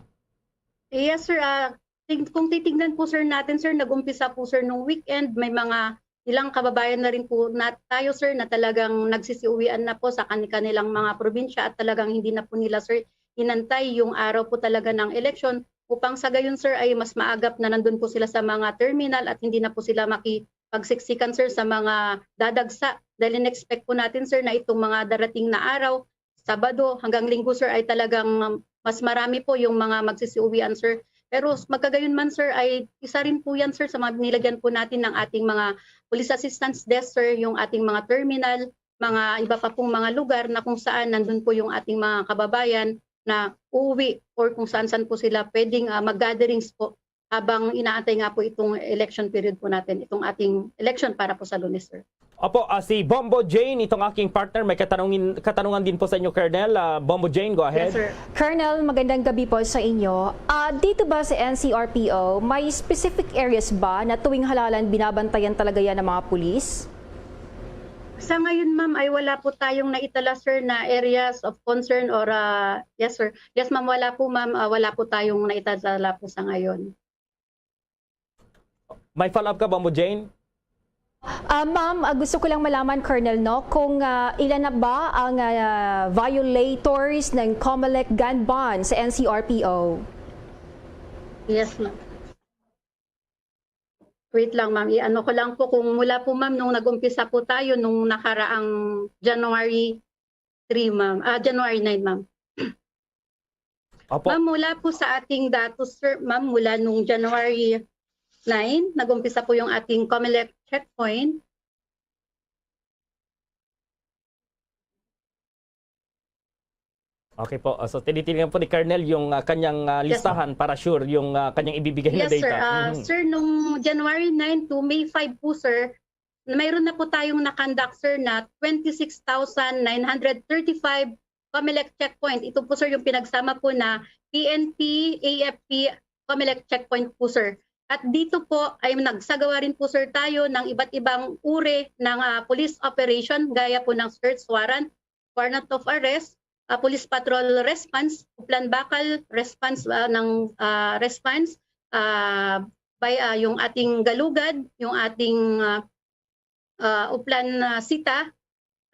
Yes, sir. Ah, tig-, kung titignan po, sir, natin, sir, nag-umpisa po, sir, nung weekend, may mga ilang kababayan na rin po na tayo, sir, na talagang nagsisiuwian na po sa kani-, kanilang mga probinsya at talagang hindi na po nila, sir, inantay yung araw po talaga ng eleksyon upang sa gayon, sir, ay mas maagap na nandun po sila sa mga terminal at hindi na po sila makipagsiksikan, sir, sa mga dadagsa. Dahil in-expect po natin, sir, na itong mga darating na araw, Sabado hanggang Linggo, sir, ay talagang mas marami po yung mga magsisiuwian, sir. Pero magkagayon man, sir, ay isa rin po yan, sir, sa mga nilagyan po natin ng ating mga police assistance desk, sir, yung ating mga terminal, mga iba pa pong mga lugar na kung saan nandun po yung ating mga kababayan na uuwi or kung saan-saan po sila pwedeng, ah, mag-gatherings po habang inaantay nga po itong election period po natin, itong ating election para po sa Lunes, sir. Opo, ah, si Bombo Jane, itong aking partner, may katanungin, katanungan din po sa inyo, Colonel. Ah, Bombo Jane, go ahead. Yes, sir. Colonel, magandang gabi po sa inyo. Ah, dito ba sa N C R P O, may specific areas ba na tuwing halalan binabantayan talaga yan ng mga pulis? Sa ngayon, ma'am, ay wala po tayong naitala, sir, na areas of concern or, ah, yes, sir. Yes, ma'am, wala po, ma'am. Ah, wala po tayong naitala po sa ngayon. May follow-up ka, Bombo Jane? Ah, ma'am, ah, gusto ko lang malaman, Colonel, no, kung, ah, ilan na ba ang, ah, violators ng COMELEC gun ban sa N C R P O? Yes, ma'am. Wait lang, ma'am. I-ano ko lang po kung mula po, ma'am, nung nag-umpisa po tayo nung nakaraang January three, ma'am. Ah, January nine, ma'am. Opo. Ma'am, mula po sa ating datos, sir, ma'am, mula nung January nine, nag-umpisa po yung ating COMELEC checkpoint. Okay po. Ah, so, tinitingnan po ni Colonel yung, ah, kanyang, ah, Yes, sir. listahan para sure yung, ah, kanyang ibibigay na Yes, sir. data. Ah, Mhm. Sir, nung January nine to May five po, sir, mayroon na po tayong na-conduct, sir, na twenty-six thousand nine hundred thirty-five COMELEC checkpoint. Ito po, sir, yung pinagsama po na P N P, A F P, COMELEC checkpoint po, sir. At dito po ay nagsagawa rin po, sir, tayo ng iba't ibang uri ng, ah, police operation, gaya po ng search warrant, warrant of arrest, ah, police patrol response, Uplan Bakal response, ah, ng, ah, response, ah, by, ah, yung ating Galugad, yung ating, ah, ah, Uplan, ah, Sita.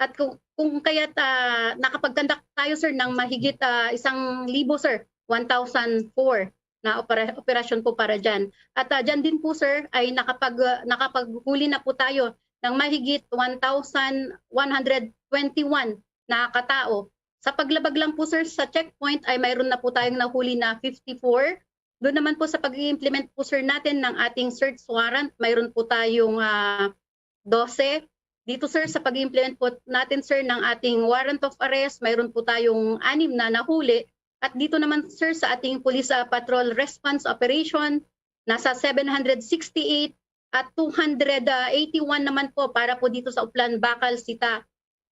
At kung, kung kaya't, ah, nakapag-conduct tayo, sir, ng mahigit, ah, isang libo, sir, one thousand four na opera-, operasyon po para dyan. At, ah, dyan din po, sir, ay nakapag-, ah, nakapaghuli na po tayo ng mahigit one thousand one hundred twenty-one na katao. Sa paglabag lang po, sir, sa checkpoint ay mayroon na po tayong nahuli na fifty-four. Doon naman po sa pag-i-implement po, sir, natin ng ating search warrant, mayroon po tayong, ah, dose. Dito, sir, sa pag-i-implement po natin, sir, ng ating warrant of arrest, mayroon po tayong anim na nahuli. At dito naman, sir, sa ating Police, ah, Patrol Response Operation, nasa seven hundred sixty-eight at two hundred eighty-one naman po para po dito sa Uplan, Bakal, Sita,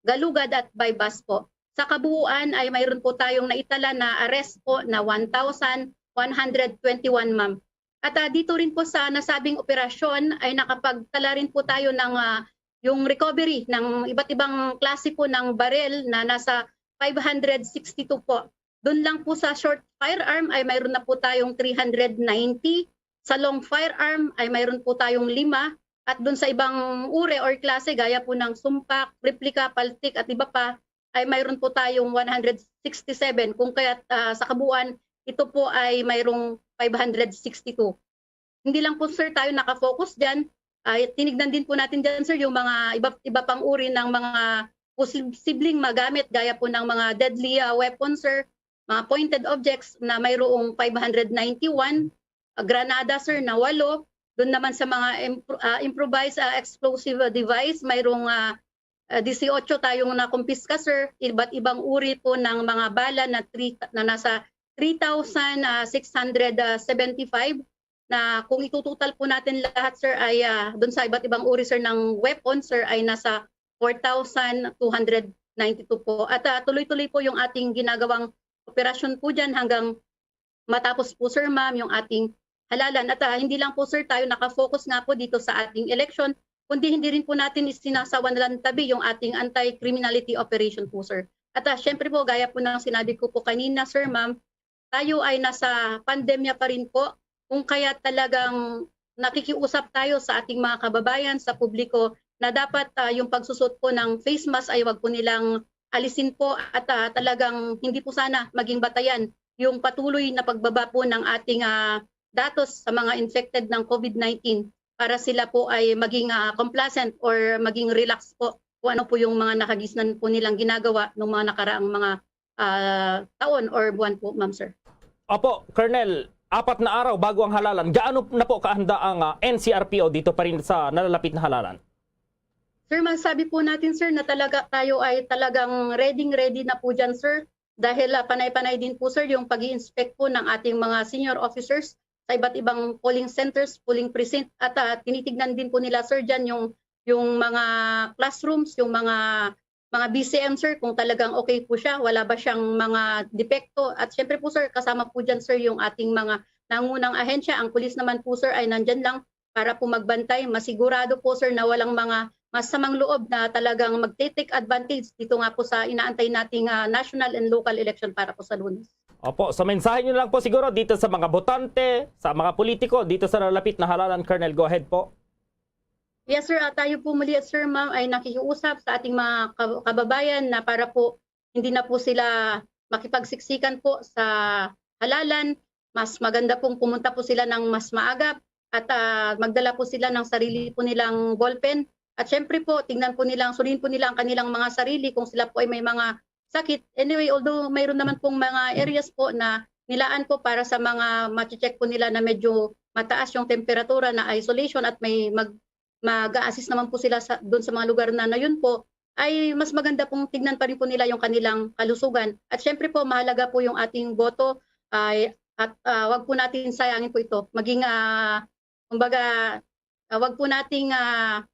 Galugad at Baybas po. Sa kabuuan ay mayroon po tayong naitala na arrest po na one thousand one hundred twenty-one, ma'am. At, ah, dito rin po sa nasabing operasyon ay nakapagtala rin po tayo ng, ah, yung recovery ng iba't ibang klase po ng baril na nasa five hundred sixty-two po. Doon lang po sa short firearm ay mayroon na po tayong three hundred ninety. Sa long firearm ay mayroon po tayong lima. At doon sa ibang uri or klase, gaya po ng sumpak, replika, paltik, at iba pa, ay mayroon po tayong one hundred sixty-seven. Kung kaya, ah, sa kabuuan, ito po ay mayroong five hundred sixty-two. Hindi lang po, sir, tayo nakafocus dyan. Ay, tinignan din po natin dyan, sir, yung mga iba, iba pang uri ng mga posibleng magamit, gaya po ng mga deadly, ah, weapons, sir, mga pointed objects na mayroong five hundred ninety-one, ah, granada, sir, na walo. Doon naman sa mga impro-, ah, improvised, ah, explosive, ah, device, mayroong, ah, ah, dieciocho tayong nakumpiska, sir. Iba't ibang uri po ng mga bala na three, na nasa three thousand six hundred seventy-five. na kung itutotal po natin lahat, sir, ay, ah, dun sa iba't ibang uri, sir, ng weapon, sir, ay nasa four thousand two hundred ninety-two po. At, ah, tuloy-tuloy po yung ating ginagawang operasyon po dyan hanggang matapos po, sir, ma'am, yung ating halalan. At, ah, hindi lang po, sir, tayo nakafocus nga po dito sa ating election, kundi hindi rin po natin isinasawa na lang tabi yung ating anti-criminality operation po, sir. At, ah, syempre po, gaya po ng sinabi ko po kanina, sir, ma'am, tayo ay nasa pandemya pa rin po, kung kaya talagang nakikiusap tayo sa ating mga kababayan, sa publiko, na dapat, ah, yung pagsusot po ng face mask ay wag po nilang alisin po at, ah, talagang hindi po sana maging batayan yung patuloy na pagbaba po ng ating, ah, datos sa mga infected ng COVID nineteen para sila po ay maging, ah, complacent or maging relax po kung ano po yung mga nakagisnan po nilang ginagawa nung mga nakaraang mga, ah, taon or buwan po, ma'am, sir. Opo, Colonel, apat na araw bago ang halalan. Gaano na po kahanda ang, ah, N C R P O dito pa rin sa nalalapit na halalan? Sir, masabi po natin, sir, na talaga tayo ay talagang ready-ready na po dyan, sir. Dahil, ah, panay-panay din po, sir, yung pag-i-inspect po ng ating mga senior officers sa iba't ibang polling centers, polling precinct, at, ah, tinitignan din po nila, sir, dyan yung, yung mga classrooms, yung mga, mga B C M, sir, kung talagang okay po siya, wala ba siyang mga depekto. At syempre po, sir, kasama po dyan, sir, yung ating mga nangunang ahensya. Ang pulis naman po, sir, ay nandyan lang para po magbantay. Masigurado po, sir, na walang mga masamang loob na talagang magte-take advantage dito nga po sa inaantay nating, ah, national and local election para po sa Lunes. Opo, sa mensahe niyo lang po siguro dito sa mga botante, sa mga politiko, dito sa nalapit na halalan, Colonel, go ahead po. Yes, sir. Ah, tayo po muli, sir, ma'am, ay nakikiusap sa ating mga kab-, kababayan na para po hindi na po sila makipagsiksikan po sa halalan. Mas maganda pong pumunta po sila ng mas maaga at, ah, magdala po sila ng sarili po nilang ballpen. At syempre po, tingnan po nilang, suriin po nila ang kanilang mga sarili kung sila po ay may mga sakit. Anyway, although mayroon naman pong mga areas po na nilaan po para sa mga ma-check po nila na medyo mataas yung temperatura, na isolation, at may mag-, mag-a-assist naman po sila sa, doon sa mga lugar na, na yun po, ay mas maganda pong tignan pa rin po nila yung kanilang kalusugan. At syempre po, mahalaga po yung ating boto, ay, at, ah, wag po natin sayangin po ito. Maging, ah, kumbaga, ah, wag po nating, ah,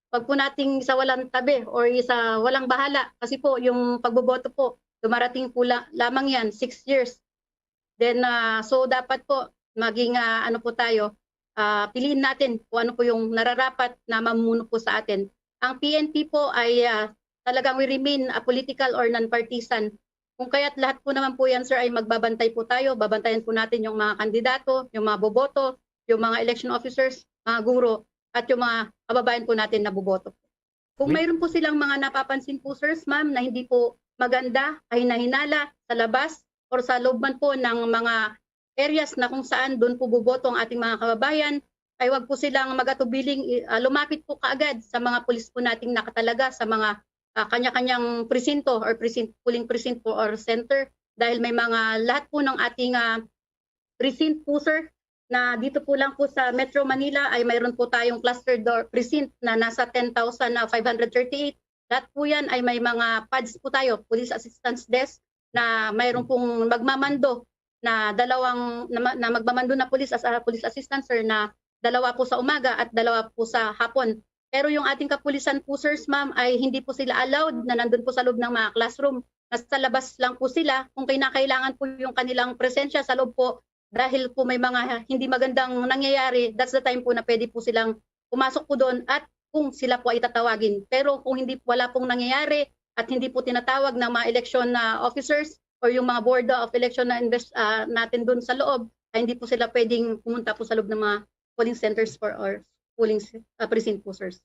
wag po nating isa walang tabi or isa walang bahala. Kasi po, yung pagboboto po, dumarating po la-, lamang yan, six years. Then, ah, so dapat po, maging, ah, ano po tayo, ah, piliin natin kung ano po yung nararapat na mamuno po sa atin. Ang P N P po ay, ah, talagang we remain, ah, political or non-partisan. Kung kaya't lahat po naman po yan, sir, ay magbabantay po tayo. Babantayan po natin yung mga kandidato, yung mga boboto, yung mga election officers, mga guro, at yung mga kababayan po natin na boboto. Kung Wi- mayroon po silang mga napapansin po, sirs, ma'am, na hindi po maganda, kahinahinala sa labas or sa loob man po ng mga areas na kung saan doon po boboto ang ating mga kababayan, ay wag po silang magatubiling i-, ah, lumapit po kaagad sa mga pulis po nating nakatalaga sa mga, ah, kanya-kanyang presinto or presin-, polling precinct po or center, dahil may mga, lahat po ng ating, ah, precinct po, sir, na dito po lang po sa Metro Manila ay mayroon po tayong cluster door precinct na nasa ten thousand five hundred thirty-eight. Lahat po yan ay may mga pads po tayo, Police Assistance Desk, na mayroon pong magmamando na dalawang, na, ma-, na magmamando na police as a police assistant, sir, na dalawa po sa umaga at dalawa po sa hapon. Pero yung ating kapulisan po, sirs, ma'am, ay hindi po sila allowed na nandun po sa loob ng mga classroom. Nasa labas lang po sila kung kinakailangan po yung kanilang presensya sa loob po, dahil po may mga hindi magandang nangyayari, that's the time po na pwede po silang pumasok po doon at kung sila po ay tatawagin. Pero kung hindi, wala pong nangyayari at hindi po tinatawag ng mga election na officers or yung mga board of election na invest, ah, natin doon sa loob, ay hindi po sila pwedeng pumunta po sa loob ng mga polling centers for or polling, ah, precinct po, sirs.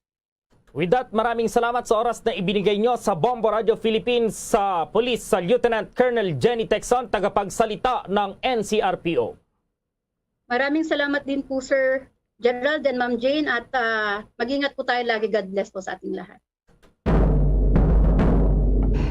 With that, maraming salamat sa oras na ibinigay nyo sa Bombo Radio Philippines, sa Police, sa Lieutenant Colonel Jenny Texon, tagapagsalita ng N C R P O. Maraming salamat din po, Sir Gerald and Ma'am Jane, at, ah, mag-ingat po tayo lagi. God bless po sa ating lahat.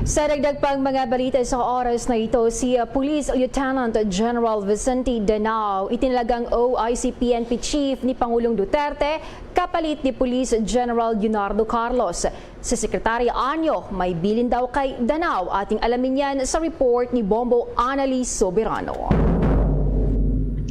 Sa dagdag pang mga balita sa oras na ito, si, uh, Police Lieutenant General Vicente Danao itinalagang O I C P N P Chief ni Pangulong Duterte kapalit ni Police General Leonardo Carlos. Si Secretary Anyo may bilin daw kay Danao. Ating alamin yan sa report ni Bombo Annalise Soberano.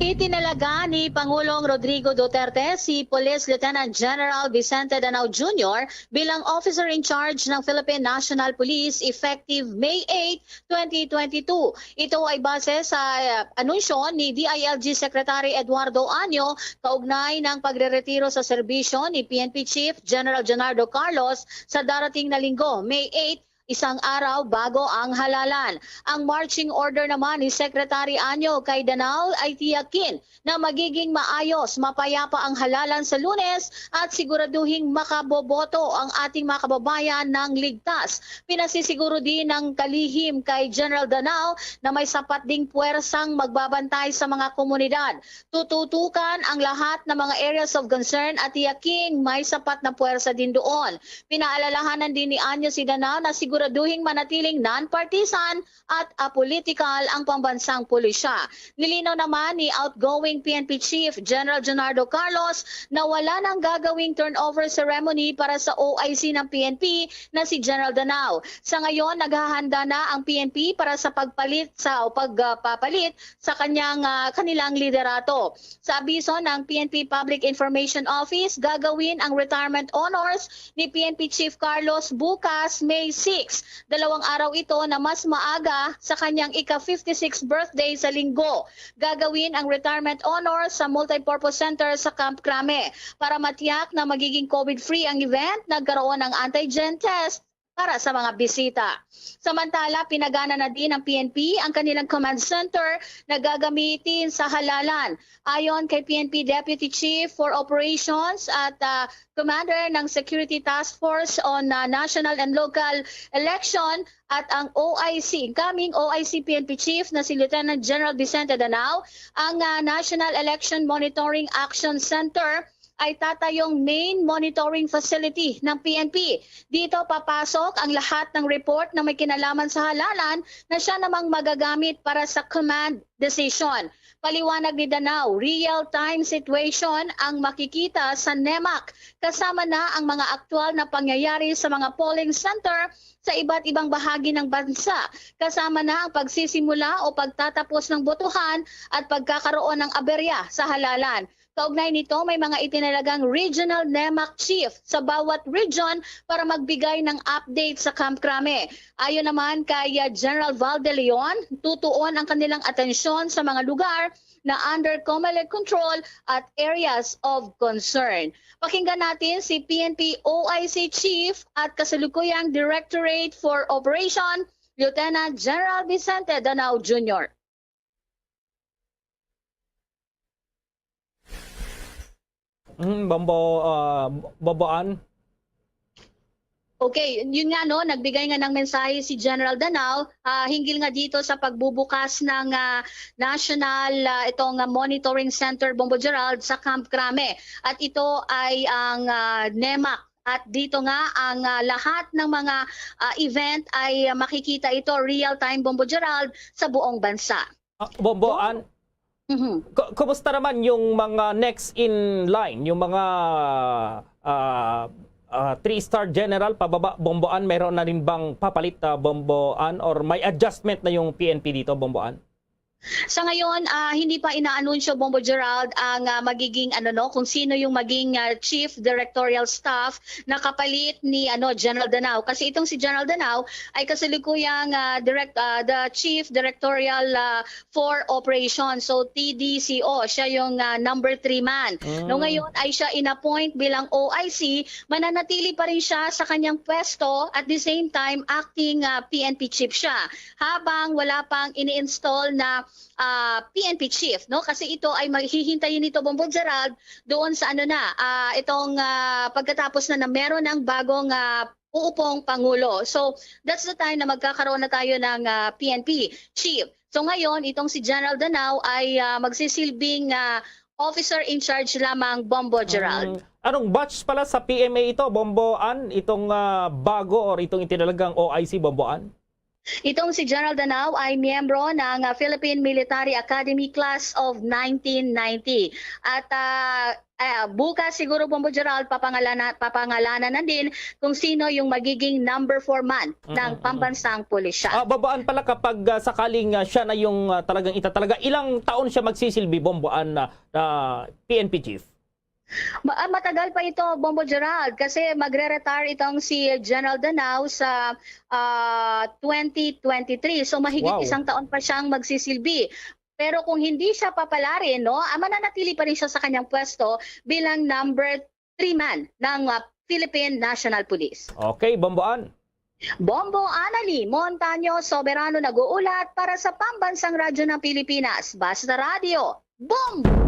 Itinalaga ni Pangulong Rodrigo Duterte si Police Lieutenant General Vicente Danao Junior bilang Officer in Charge ng Philippine National Police effective May eight, twenty twenty-two. Ito ay base sa, uh, anunsyo ni D I L G Secretary Eduardo Año kaugnay ng pagreretiro sa serbisyo ni P N P Chief General Leonardo Carlos sa darating na linggo, May eight, isang araw bago ang halalan. Ang marching order naman ni Secretary Año kay Danao ay tiyakin na magiging maayos, mapayapa ang halalan sa Lunes at siguraduhing makaboboto ang ating mga kababayan ng ligtas. Pinasisiguro din ng kalihim kay General Danao na may sapat ding puwersang magbabantay sa mga komunidad. Tututukan ang lahat ng mga areas of concern at tiyaking may sapat na puwersa din doon. Pinaalalahanan din ni Anyo si Danao na siguraduhing manatiling non-partisan at apolitical ang pambansang pulisya. Nilinaw naman ni outgoing P N P Chief General Leonardo Carlos na wala nang gagawing turnover ceremony para sa O I C ng P N P na si General Danao. Sa ngayon, naghahanda na ang P N P para sa pagpalit sa o pagpapalit sa kanyang, ah, kanilang liderato. Sa abiso ng P N P Public Information Office, gagawin ang retirement honors ni P N P Chief Carlos bukas, May six. Dalawang araw ito na mas maaga sa kanyang ika fifty-six birthday sa Linggo. Gagawin ang retirement honors sa Multipurpose Center sa Camp Crame. Para matiyak na magiging COVID-free ang event, nagkaroon ng antigen test para sa mga bisita. Samantala, pinagana na din ng P N P ang kanilang command center na gagamitin sa halalan. Ayon kay P N P Deputy Chief for Operations at, ah, Commander ng Security Task Force on, ah, National and Local Election at ang O I C, incoming O I C P N P Chief na si Lieutenant General Vicente Danao, ang, ah, National Election Monitoring Action Center ay tatayong main monitoring facility ng P N P. Dito papasok ang lahat ng report na may kinalaman sa halalan na siya namang magagamit para sa command decision. Paliwanag ni Danao, real-time situation ang makikita sa NEMAC, kasama na ang mga aktual na pangyayari sa mga polling center sa iba't ibang bahagi ng bansa, kasama na ang pagsisimula o pagtatapos ng botohan at pagkakaroon ng aberya sa halalan. Kaugnay nito, may mga itinalagang regional NEMAC chief sa bawat region para magbigay ng update sa Camp Crame. Ayon naman kay, uh, General Val de Leon, tutuon ang kanilang atensyon sa mga lugar na under COMELEC control at areas of concern. Pakinggan natin si P N P O I C Chief at kasalukuyang Directorate for Operation, Lieutenant General Vicente Danao Junior. Mm, Bombo, ah, Bombo Ann? Okay, yun nga, no, nagbigay nga ng mensahe si General Danao, ah, hinggil nga dito sa pagbubukas ng, ah, National, ah, itong, ah, Monitoring Center, Bombo Gerald, sa Camp Crame. At ito ay ang, ah, NEMAC. At dito nga ang, ah, lahat ng mga, ah, event ay, ah, makikita ito real-time, Bombo Gerald, sa buong bansa. Ah, Bombo Ann, Mhm. Ku-, kumusta naman yung mga next in line, yung mga, ah, ah, three-star general pababa, Bombo Ann, mayroon na rin bang papalit, ah, Bombo Ann, or may adjustment na yung P N P dito, Bombo Ann? Sa ngayon, ah, hindi pa inaanunsyo, Bombo Gerald, ang, ah, magiging, ano, no, kung sino yung maging, ah, chief directorial staff na kapalit ni, ano, General Danao. Kasi itong si General Danao ay kasalukuyang, ah, direct, ah, the chief directorial, ah, for Operation. So, T D C O, siya yung, ah, number three man. No, Mm. ngayon ay siya inappoint bilang O I C, mananatili pa rin siya sa kanyang pwesto, at the same time, acting, ah, P N P chief siya, habang wala pang ini-install na, ah, P N P chief, no? Kasi ito ay maghihintayin nito, Bombo Gerald, doon sa ano na, ah, itong, ah, pagkatapos na, na meron ng bagong, ah, uupong pangulo. So, that's the time na magkakaroon na tayo ng, ah, P N P chief. So, ngayon, itong si General Danao ay, ah, magsisilbing, ah, officer in charge lamang, Bombo Gerald. Mm. Anong batch pala sa P M A ito, Bombo Ann? Itong, ah, bago or itong itinalagang O I C, Bombo Ann? Itong si General Danao ay miyembro ng, ah, Philippine Military Academy Class of nineteen ninety. At, ah, ah, bukas siguro, Bombo Gerald, papangalana-, papangalanan na din kung sino yung magiging number four man ng Mm, mm, mm. pambansang pulisya. Ah, Bombo, an pala kapag, ah, sakaling, ah, siya na yung, ah, talagang itatalaga, ilang taon siya magsisilbi, Bombo, an, ah, ah, P N P chief? Ma-, ah, matagal pa ito, Bombo Gerald, kasi magre-retire itong si General Danao sa, ah, twenty twenty-three. So, mahigit Wow. isang taon pa siyang magsisilbi. Pero kung hindi siya papalarin, no, ah, mananatili pa rin siya sa kanyang pwesto bilang number three man ng, ah, Philippine National Police. Okay, Bombo Ann. Bombo Anali Montaño Soberano nag-uulat para sa Pambansang Radyo ng Pilipinas, Basta Radyo, Bombo!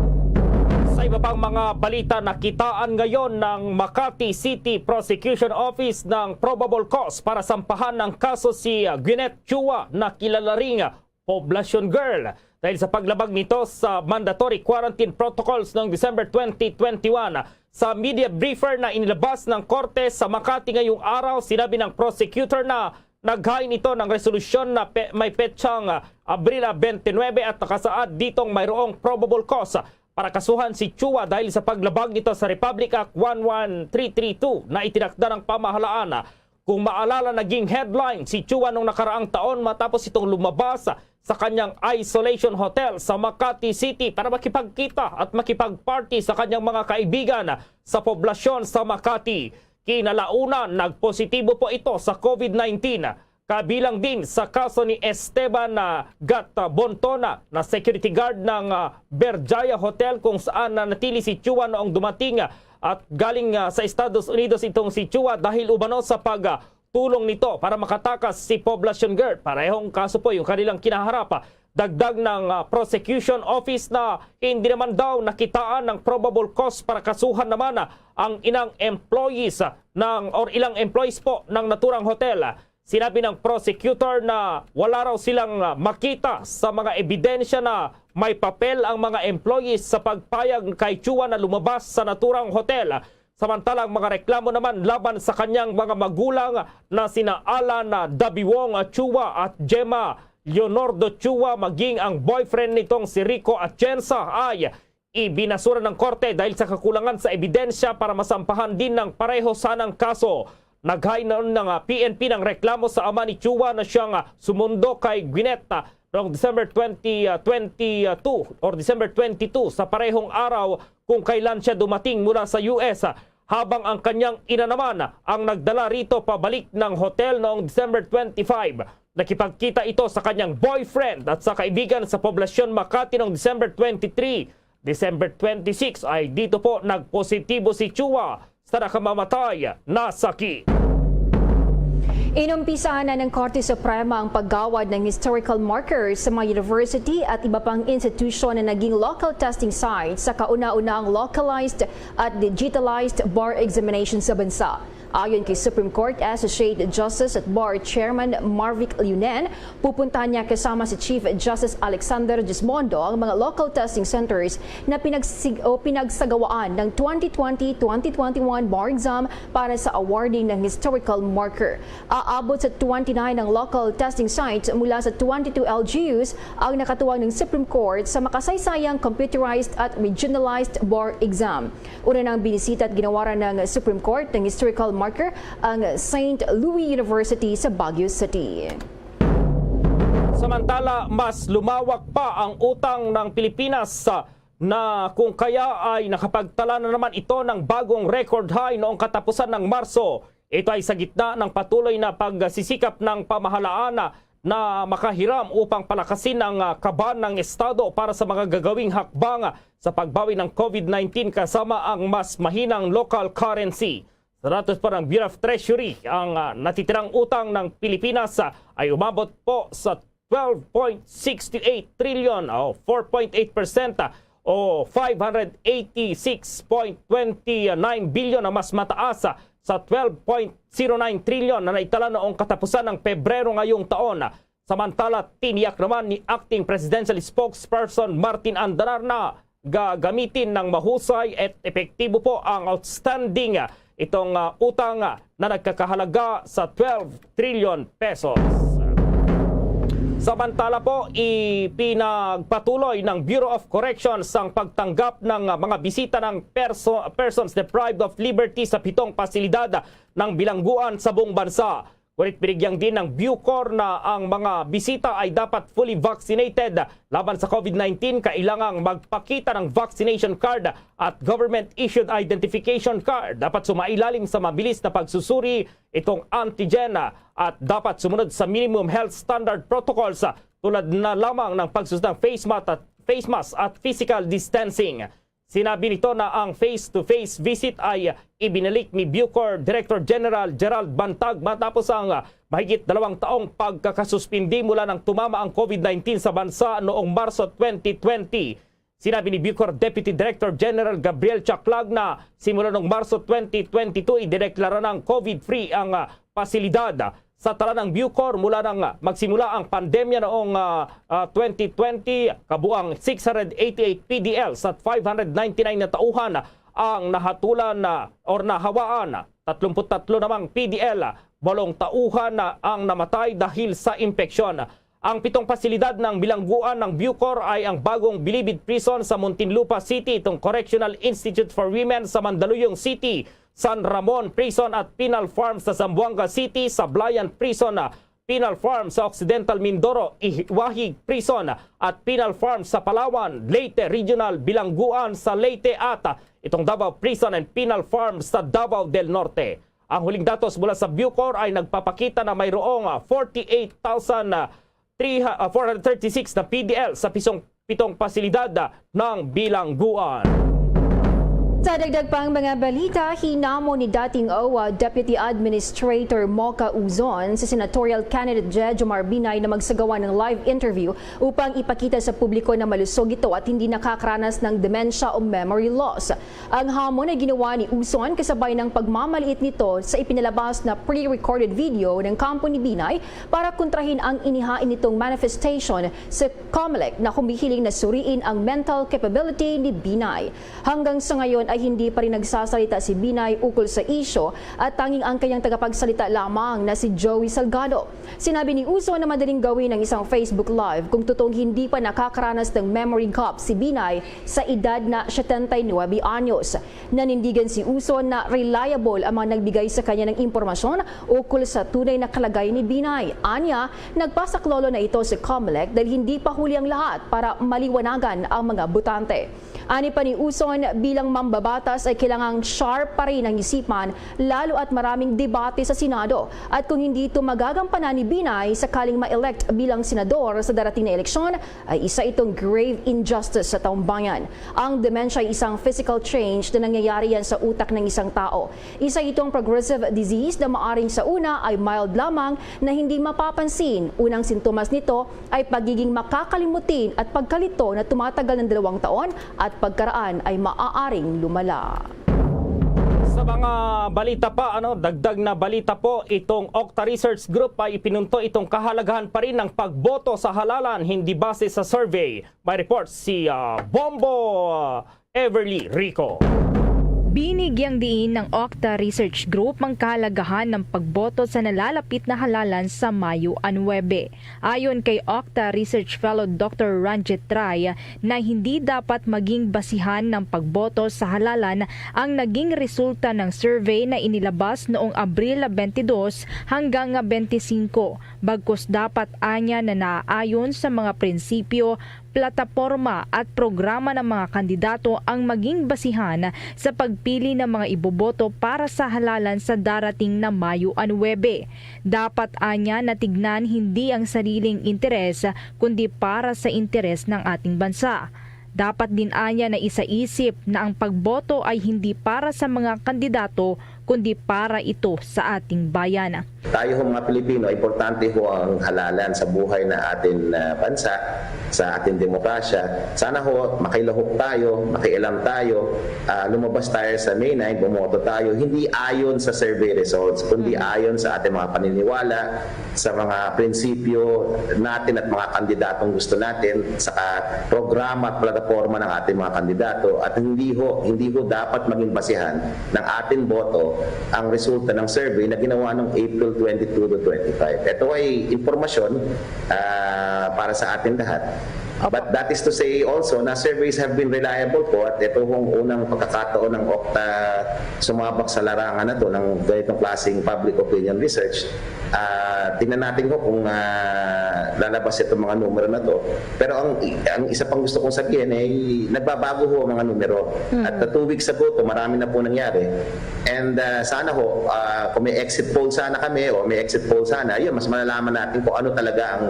Sa iba pang mga balita, nakitaan ngayon ng Makati City Prosecution Office ng probable cause para sampahan ng kaso si, ah, Gwyneth Chua na kilala ring, ah, Poblacion Girl dahil sa paglabag nito sa mandatory quarantine protocols noong December twenty twenty-one. Sa media briefer na inilabas ng korte sa Makati ngayong araw, sinabi ng prosecutor na naghain ito ng resolusyon na pe-, may petsang, ah, Abril, ah, twenty-nine at nakasaad ditong mayroong probable cause para kasuhan si Chua dahil sa paglabag nito sa Republic Act one one three three two na itinakda ng pamahalaan. Kung maalala, naging headline si Chua nung nakaraang taon matapos itong lumabas sa kanyang isolation hotel sa Makati City para makipagkita at makipag-party sa kanyang mga kaibigan sa poblasyon sa Makati. Kinalaunan, nagpositibo po ito sa COVID nineteen. Kabilang din sa kaso ni Esteban, ah, Gat, ah, Bontona na security guard ng, ah, Berjaya Hotel kung saan nanatili si Chua noong dumating, ah, at galing, ah, sa Estados Unidos itong si Chua dahil umano sa pag, ah, tulong nito para makatakas si Poblacion Girl. Parehong kaso po yung kanilang kinaharap. Dagdag ng, ah, prosecution office na hindi naman daw nakitaan ng probable cause para kasuhan naman, ah, ang inang employees, ah, ng, or ilang employees po ng naturang hotel. Sinabi ng prosecutor na wala raw silang, ah, makita sa mga ebidensya na may papel ang mga employees sa pagpayag kay Chua na lumabas sa naturang hotel. Samantala, ang mga reklamo naman laban sa kanyang mga magulang na sina Alan, ah, Dabiwong, ah, Chua at Gemma Leonardo Chua, maging ang boyfriend nitong si Rico Atienza ay ibinasura ng korte dahil sa kakulangan sa ebidensya para masampahan din ng pareho sanang kaso. Naghain noon ng, ah, P N P ng reklamo sa ama ni Chua na siyang, ah, sumundo kay Gwyneth, ah, noong December twenty, ah, twenty-two or December twenty-two sa parehong araw kung kailan siya dumating mula sa U S, ah, habang ang kanyang ina naman ang nagdala rito pabalik ng hotel noong December twenty-five. Nakipagkita ito sa kanyang boyfriend at sa kaibigan sa Poblacion Makati noong December twenty-three. December twenty-six ay dito po nagpositibo si Chua sa nakamamatay na sakit. Inumpisahan na ng Korte Suprema ang paggawad ng historical markers sa mga university at iba pang institusyon na naging local testing sites sa kauna-unahang localized at digitalized bar examination sa bansa. Ayon kay Supreme Court Associate Justice at Bar Chairman Marvic Leonen, pupuntahan niya kasama si Chief Justice Alexander Gismondo ang mga local testing centers na pinagsig-, o pinagsagawaan ng twenty twenty, twenty twenty-one bar exam para sa awarding ng historical marker. Aabot sa twenty-nine ang local testing sites mula sa twenty-two L G Us ang nakatuwang ng Supreme Court sa makasaysayang computerized at regionalized bar exam. Una nang binisita at ginawaran ng Supreme Court ng historical marker ang Saint Louis University sa Baguio City. Samantala, mas lumawak pa ang utang ng Pilipinas, ah, na kung kaya ay nakapagtala na naman ito ng bagong record high noong katapusan ng Marso. Ito ay sa gitna ng patuloy na pagsisikap ng pamahalaan na, na makahiram upang palakasin ang, ah, kaban ng Estado para sa mga gagawing hakbang sa pagbawi ng COVID nineteen kasama ang mas mahinang local currency. Sa datos pa ng Bureau of Treasury, ang, ah, natitirang utang ng Pilipinas, ah, ay umabot po sa twelve point six eight trillion o four point eight percent, ah, o five hundred eighty-six point twenty-nine billion na mas mataas, ah, sa twelve point zero nine trillion na naitala noong katapusan ng Pebrero ngayong taon. Samantala, tiniyak naman ni Acting Presidential Spokesperson Martin Andanar na gagamitin ng mahusay at epektibo po ang outstanding, ah, itong, ah, utang, ah, na nagkakahalaga sa twelve trillion pesos. Samantala po, ipinagpatuloy ng Bureau of Corrections ang pagtanggap ng, ah, mga bisita ng perso-, persons deprived of liberty sa pitong pasilidad ng bilangguan sa buong bansa. Ngunit binigyang din ng Bucor na ang mga bisita ay dapat fully vaccinated laban sa COVID nineteen, kailangang magpakita ng vaccination card at government-issued identification card. Dapat sumailalim sa mabilis na pagsusuri itong antigen at dapat sumunod sa minimum health standard protocols, tulad na lamang ng pagsusot ng face mask at, face mask at physical distancing. Sinabi nito na ang face-to-face visit ay ibinalik ni Bucor Director General Gerald Bantag matapos ang, ah, mahigit dalawang taong pagkakasuspindi mula nang tumama ang COVID nineteen sa bansa noong Marso twenty twenty. Sinabi ni Bucor Deputy Director General Gabriel Chaclag na simula noong Marso twenty twenty-two, idineklara ng COVID-free ang, ah, pasilidad sa talanang Bucor mula nang, ah, magsimula ang pandemya noong, ah, ah, twenty twenty. Kabuang six hundred eighty-eight P D Ls at five hundred ninety-nine na tauhan ang nahatulan na or nahawaan. Tatlumpu't tatlo namang P D L, walong tauhan na ang namatay dahil sa impeksyon. Ang pitong pasilidad ng bilangguan ng Bucor ay ang bagong Bilibid Prison sa Muntinlupa City, itong Correctional Institute for Women sa Mandaluyong City, San Ramon Prison at Penal Farm sa Zamboanga City, Sablayan Prison, ah, Penal Farm sa Occidental Mindoro, Iwahig Prison at Penal Farm sa Palawan, Leyte Regional Bilangguan sa Leyte at, ah, itong Davao Prison and Penal Farm sa Davao del Norte. Ang huling datos mula sa Bucor ay nagpapakita na mayroong, ah, forty-eight thousand, ah, three, ah, four hundred thirty-six na P D L sa pisong pitong pasilidad, ah, ng bilangguan. Sa dagdag pang mga balita, hinamo ni dating O W A Deputy Administrator Mocha Uzon si Senatorial Candidate Jejomar Binay na magsagawa ng live interview upang ipakita sa publiko na malusog ito at hindi nakakaranas ng demensya o memory loss. Ang hamon ay ginawa ni Uzon kasabay ng pagmamaliit nito sa ipinalabas na pre-recorded video ng kampo ni Binay para kontrahin ang inihain nitong manifestation sa Comelec na humihiling na suriin ang mental capability ni Binay. Hanggang sa ngayon ay hindi pa rin nagsasalita si Binay ukol sa isyu at tanging ang kanyang tagapagsalita lamang na si Joey Salgado. Sinabi ni Uzon na madaling gawin ang isang Facebook Live kung totoong hindi pa nakakaranas ng memory gap si Binay sa edad na setenta y nuebe anyos. Nanindigan si Uzon na reliable ang mga nagbigay sa kanya ng impormasyon ukol sa tunay na kalagayan ni Binay. Anya, nagpasaklolo na ito sa Comelec dahil hindi pa huli ang lahat para maliwanagan ang mga botante. Ani pa ni Uzon, bilang mambabatas ay kailangang sharp pa rin ang isipan, lalo at maraming debate sa Senado. At kung hindi ito magagampanan ni Binay sakaling ma-elect bilang senador sa darating na eleksyon, ay isa itong grave injustice sa taumbayan. Ang dementia ay isang physical change na nangyayari yan sa utak ng isang tao. Isa itong progressive disease na maaring sa una ay mild lamang na hindi mapapansin. Unang sintomas nito ay pagiging makakalimutin at pagkalito na tumatagal ng dalawang taon at pagkaraan ay maaaring lumala. Sa mga balita pa, ano, dagdag na balita po, itong Okta Research Group ay ipinunto itong kahalagahan pa rin ng pagboto sa halalan, hindi base sa survey. May report si, ah, Bombo, ah, Everly Rico. Binigyang diin ng Okta Research Group ang kahalagahan ng pagboto sa nalalapit na halalan sa Mayo nuebe. Ayon kay Okta Research Fellow Doctor Ranjit Rai, na hindi dapat maging basihan ng pagboto sa halalan ang naging resulta ng survey na inilabas noong Abril twenty-two hanggang twenty-five. Bagkus dapat anya na naaayon sa mga prinsipyo, plataporma at programa ng mga kandidato ang maging basihan sa pagpili ng mga iboboto para sa halalan sa darating na Mayo nuebe. Dapat anya natignan hindi ang sariling interes, kundi para sa interes ng ating bansa. Dapat din anya na isaisip na ang pagboto ay hindi para sa mga kandidato, kundi para ito sa ating bayan. Tayo ho, mga Pilipino, importante ho ang halalan sa buhay ng ating, ah, bansa. sa ating demokrasya. Sana ho, makilahok tayo, makialam tayo, ah, lumabas tayo sa May nine, bumoto tayo, hindi ayon sa survey results, kundi ayon sa ating mga paniniwala, sa mga prinsipyo natin at mga kandidatong gusto natin, sa programa at plataporma ng ating mga kandidato. At hindi ho, hindi ho dapat maging basihan ng ating boto ang resulta ng survey na ginawa noong April twenty-two to twenty-five. Ito ay impormasyon, ah, para sa ating lahat. But that is to say also na surveys have been reliable po, at ito hong unang pagkakataon ng okta sumabak sa larangan na to ng ganitong klaseng public opinion research. Ah, tingnan natin ho kung, ah, lalabas itong mga numero na to. Pero ang, ang isa pang gusto kong sabihin ay nagbabago ho ang mga numero. At, ah, two weeks ago to, marami na po nangyari. And, ah, sana ho, ah, kung may exit poll sana kami o may exit poll sana, yun, mas malalaman natin kung ano talaga ang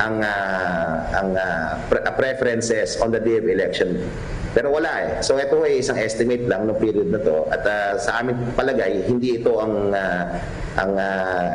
ang, ah, ang, ah, pre- ah, preferences on the day of election. Pero wala eh. So ito ay isang estimate lang ng period na to, at, ah, sa aming palagay, hindi ito ang, ah, ang, ah,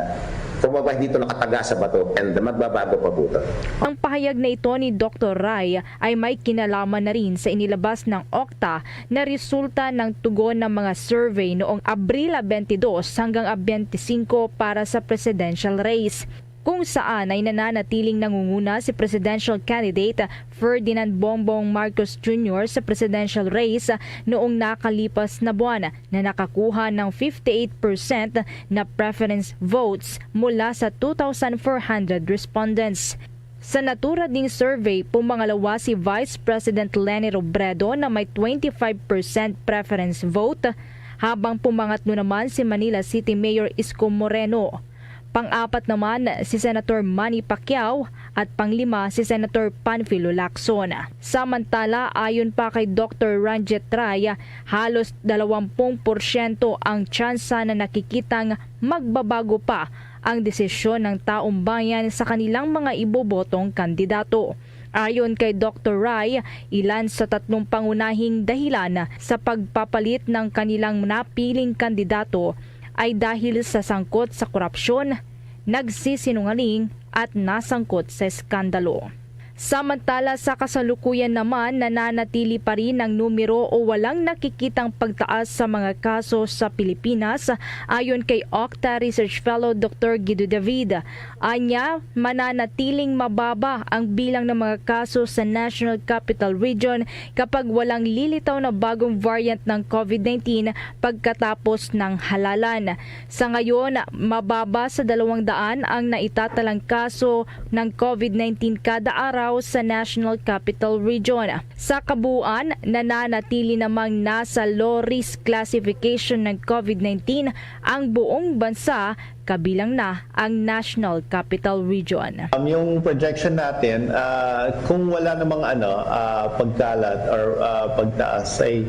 kumbaga, hindi ito nakataga sa bato, and magbabago pa po ito. Ang pahayag na ito ni Doktor Rai ay may kinalaman na rin sa inilabas ng okta na resulta ng tugon ng mga survey noong Abril twenty-two hanggang twenty-five para sa presidential race, kung saan ay nananatiling nangunguna si presidential candidate Ferdinand Bongbong Marcos Junior sa presidential race noong nakalipas na buwan, na nakakuha ng fifty-eight percent na preference votes mula sa two thousand four hundred respondents. Sa naturad ning survey, pumangalawa si Vice President Leni Robredo na may twenty-five percent preference vote, habang pumangatlo naman si Manila City Mayor Isko Moreno. Pang-apat naman si Senator Manny Pacquiao at panglima si Senator Panfilo Lacson. Samantala, ayon pa kay Doktor Ranjit Rai, halos dalawampu porsyento ang tsansa na nakikitang magbabago pa ang desisyon ng taumbayan sa kanilang mga ibobotong kandidato. Ayon kay Doktor Rai, ilan sa tatlong pangunahing dahilan sa pagpapalit ng kanilang napiling kandidato ay dahil sa sangkot sa korupsyon, nagsisinungaling at nasangkot sa eskandalo. Samantala, sa kasalukuyan naman, nananatili pa rin ang numero o walang nakikitang pagtaas sa mga kaso sa Pilipinas, ayon kay okta Research Fellow Doktor Guido David. Anya, mananatiling mababa ang bilang ng mga kaso sa National Capital Region kapag walang lilitaw na bagong variant ng COVID nineteen pagkatapos ng halalan. Sa ngayon, mababa sa dalawang daan ang naitatalang kaso ng COVID nineteen kada araw sa National Capital Region. Sa kabuuan, nananatili namang nasa low risk classification ng COVID nineteen ang buong bansa, kabilang na ang National Capital Region. Um, yung projection natin, ah, kung wala namang ano, ah, pagkalat or ah, pagtaas ay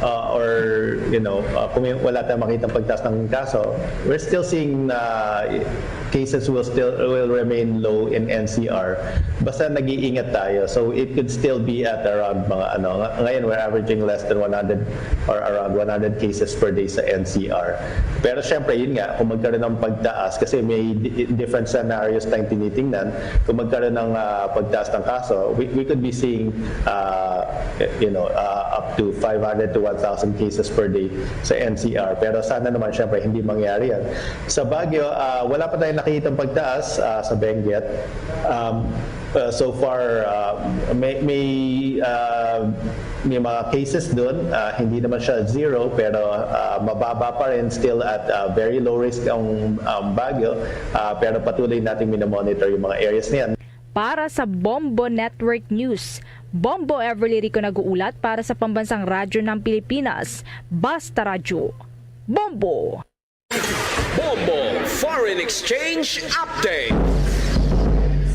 ah, or you know, ah, kung may, wala tayong makitang pagtaas ng kaso, we're still seeing na cases will still will remain low in N C R. Basta nag-iingat tayo. So it could still be at around mga ano, nga- ngayon we're averaging less than one hundred or around one hundred cases per day sa N C R. Pero syempre, yun nga, kung magkaroon ng pagtaas, kasi may di- different scenarios tayong tinitingnan, kung magkaroon ng ah, pagtaas ng kaso, we, we could be seeing uh, you know, uh, up to five hundred to one thousand cases per day sa N C R. Pero sana naman, syempre, hindi mangyari yan. Sa Baguio, uh, wala pa tayong nakikitang pagtaas uh, sa Benguet. Um, uh, so far, uh, may, may, uh, may mga cases doon, uh, hindi naman siya zero, pero uh, mababa pa rin, still at uh, very low risk ang um, Baguio, uh, pero patuloy nating minomonitor yung mga areas na yan. Para sa Bombo Network News, Bombo Everly Rico nag-uulat para sa Pambansang Radyo ng Pilipinas, Basta Radyo. Bombo! Bombo Foreign Exchange Update.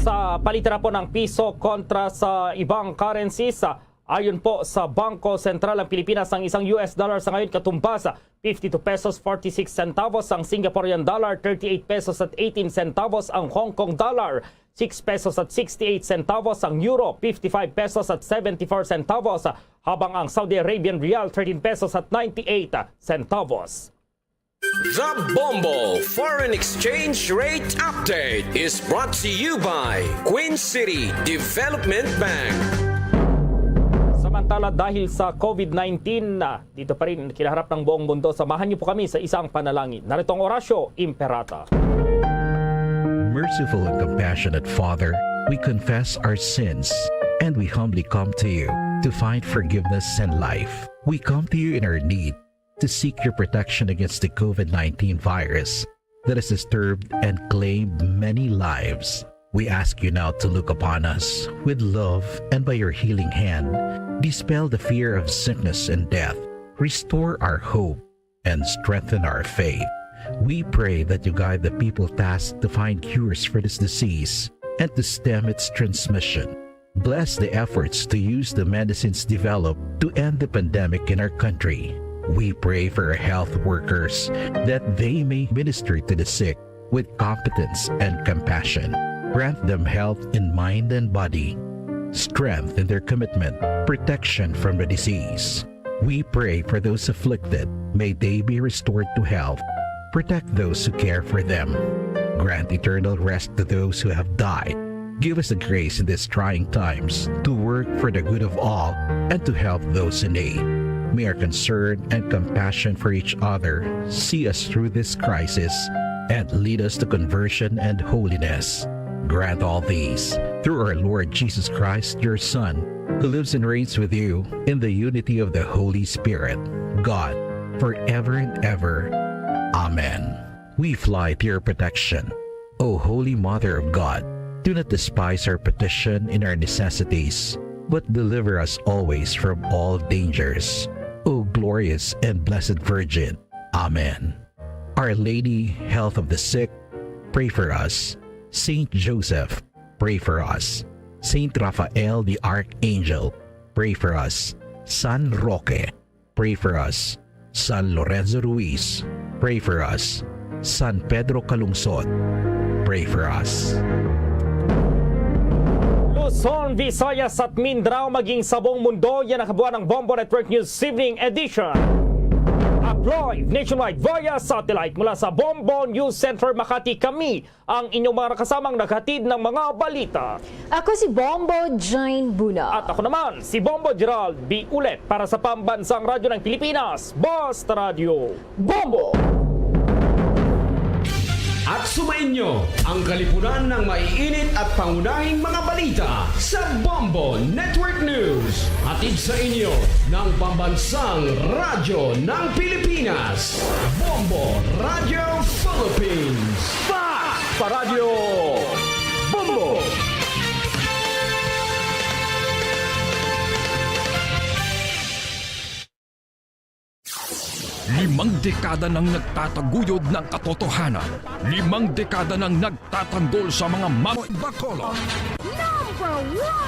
Sa palitan po ng piso kontra sa ibang currencies, ayon po sa Bangko Sentral ng Pilipinas, ang isang U S dollar sa ngayon katumbas fifty-two pesos forty-six centavos, ang Singaporean dollar thirty-eight pesos at eighteen centavos, ang Hong Kong dollar six pesos at sixty-eight centavos, ang euro fifty-five pesos at seventy-four centavos, habang ang Saudi Arabian rial thirteen pesos at ninety-eight centavos. The Bombo Foreign Exchange Rate Update is brought to you by Queen City Development Bank. Samantala, dahil sa COVID nineteen na dito pa rin kinaharap ng buong mundo, samahan niyo po kami sa isang panalangin. Narito ang Orasyo Imperata. Merciful and compassionate Father, we confess our sins and we humbly come to you to find forgiveness and life. We come to you in our need to seek your protection against the COVID nineteen virus that has disturbed and claimed many lives. We ask you now to look upon us with love and by your healing hand, dispel the fear of sickness and death, restore our hope, and strengthen our faith. We pray that you guide the people tasked to find cures for this disease and to stem its transmission. Bless the efforts to use the medicines developed to end the pandemic in our country. We pray for our health workers that they may minister to the sick with competence and compassion. Grant them health in mind and body, strength in their commitment, protection from the disease. We pray for those afflicted. May they be restored to health. Protect those who care for them. Grant eternal rest to those who have died. Give us the grace in these trying times to work for the good of all and to help those in need. May our concern and compassion for each other see us through this crisis and lead us to conversion and holiness. Grant all these through our Lord Jesus Christ, your Son, who lives and reigns with you in the unity of the Holy Spirit, God, forever and ever. Amen. We fly to your protection, O Holy Mother of God. Do not despise our petition in our necessities, but deliver us always from all dangers, O glorious and blessed Virgin. Amen. Our Lady, Health of the Sick, pray for us. Saint Joseph, pray for us. Saint Raphael the Archangel, pray for us. San Roque, pray for us. San Lorenzo Ruiz, pray for us. San Pedro Calungsod, pray for us. Luzon, Visayas at Mindanao, maging sa buong mundo, yan ang kabuuan ng Bombo Network News Evening Edition. Up live nationwide via satellite mula sa Bombo News Center, Makati. Kami ang inyong mga nakasamang naghatid ng mga balita. Ako si Bombo Jane Buna. At ako naman, si Bombo Gerald B. Ulet para sa Pambansang Radyo ng Pilipinas, Basta Radyo Bombo! At sumainyo ang kalipunan ng maiinit at pangunahing mga balita sa Bombo Network News. Hatid sa inyo ng Pambansang Radyo ng Pilipinas, Bombo Radyo Philippines. Basta Radyo Bombo! Limang dekada nang nagtataguyod ng katotohanan. Limang dekada nang nagtatanggol sa mga ma-, Bacolod. Number one!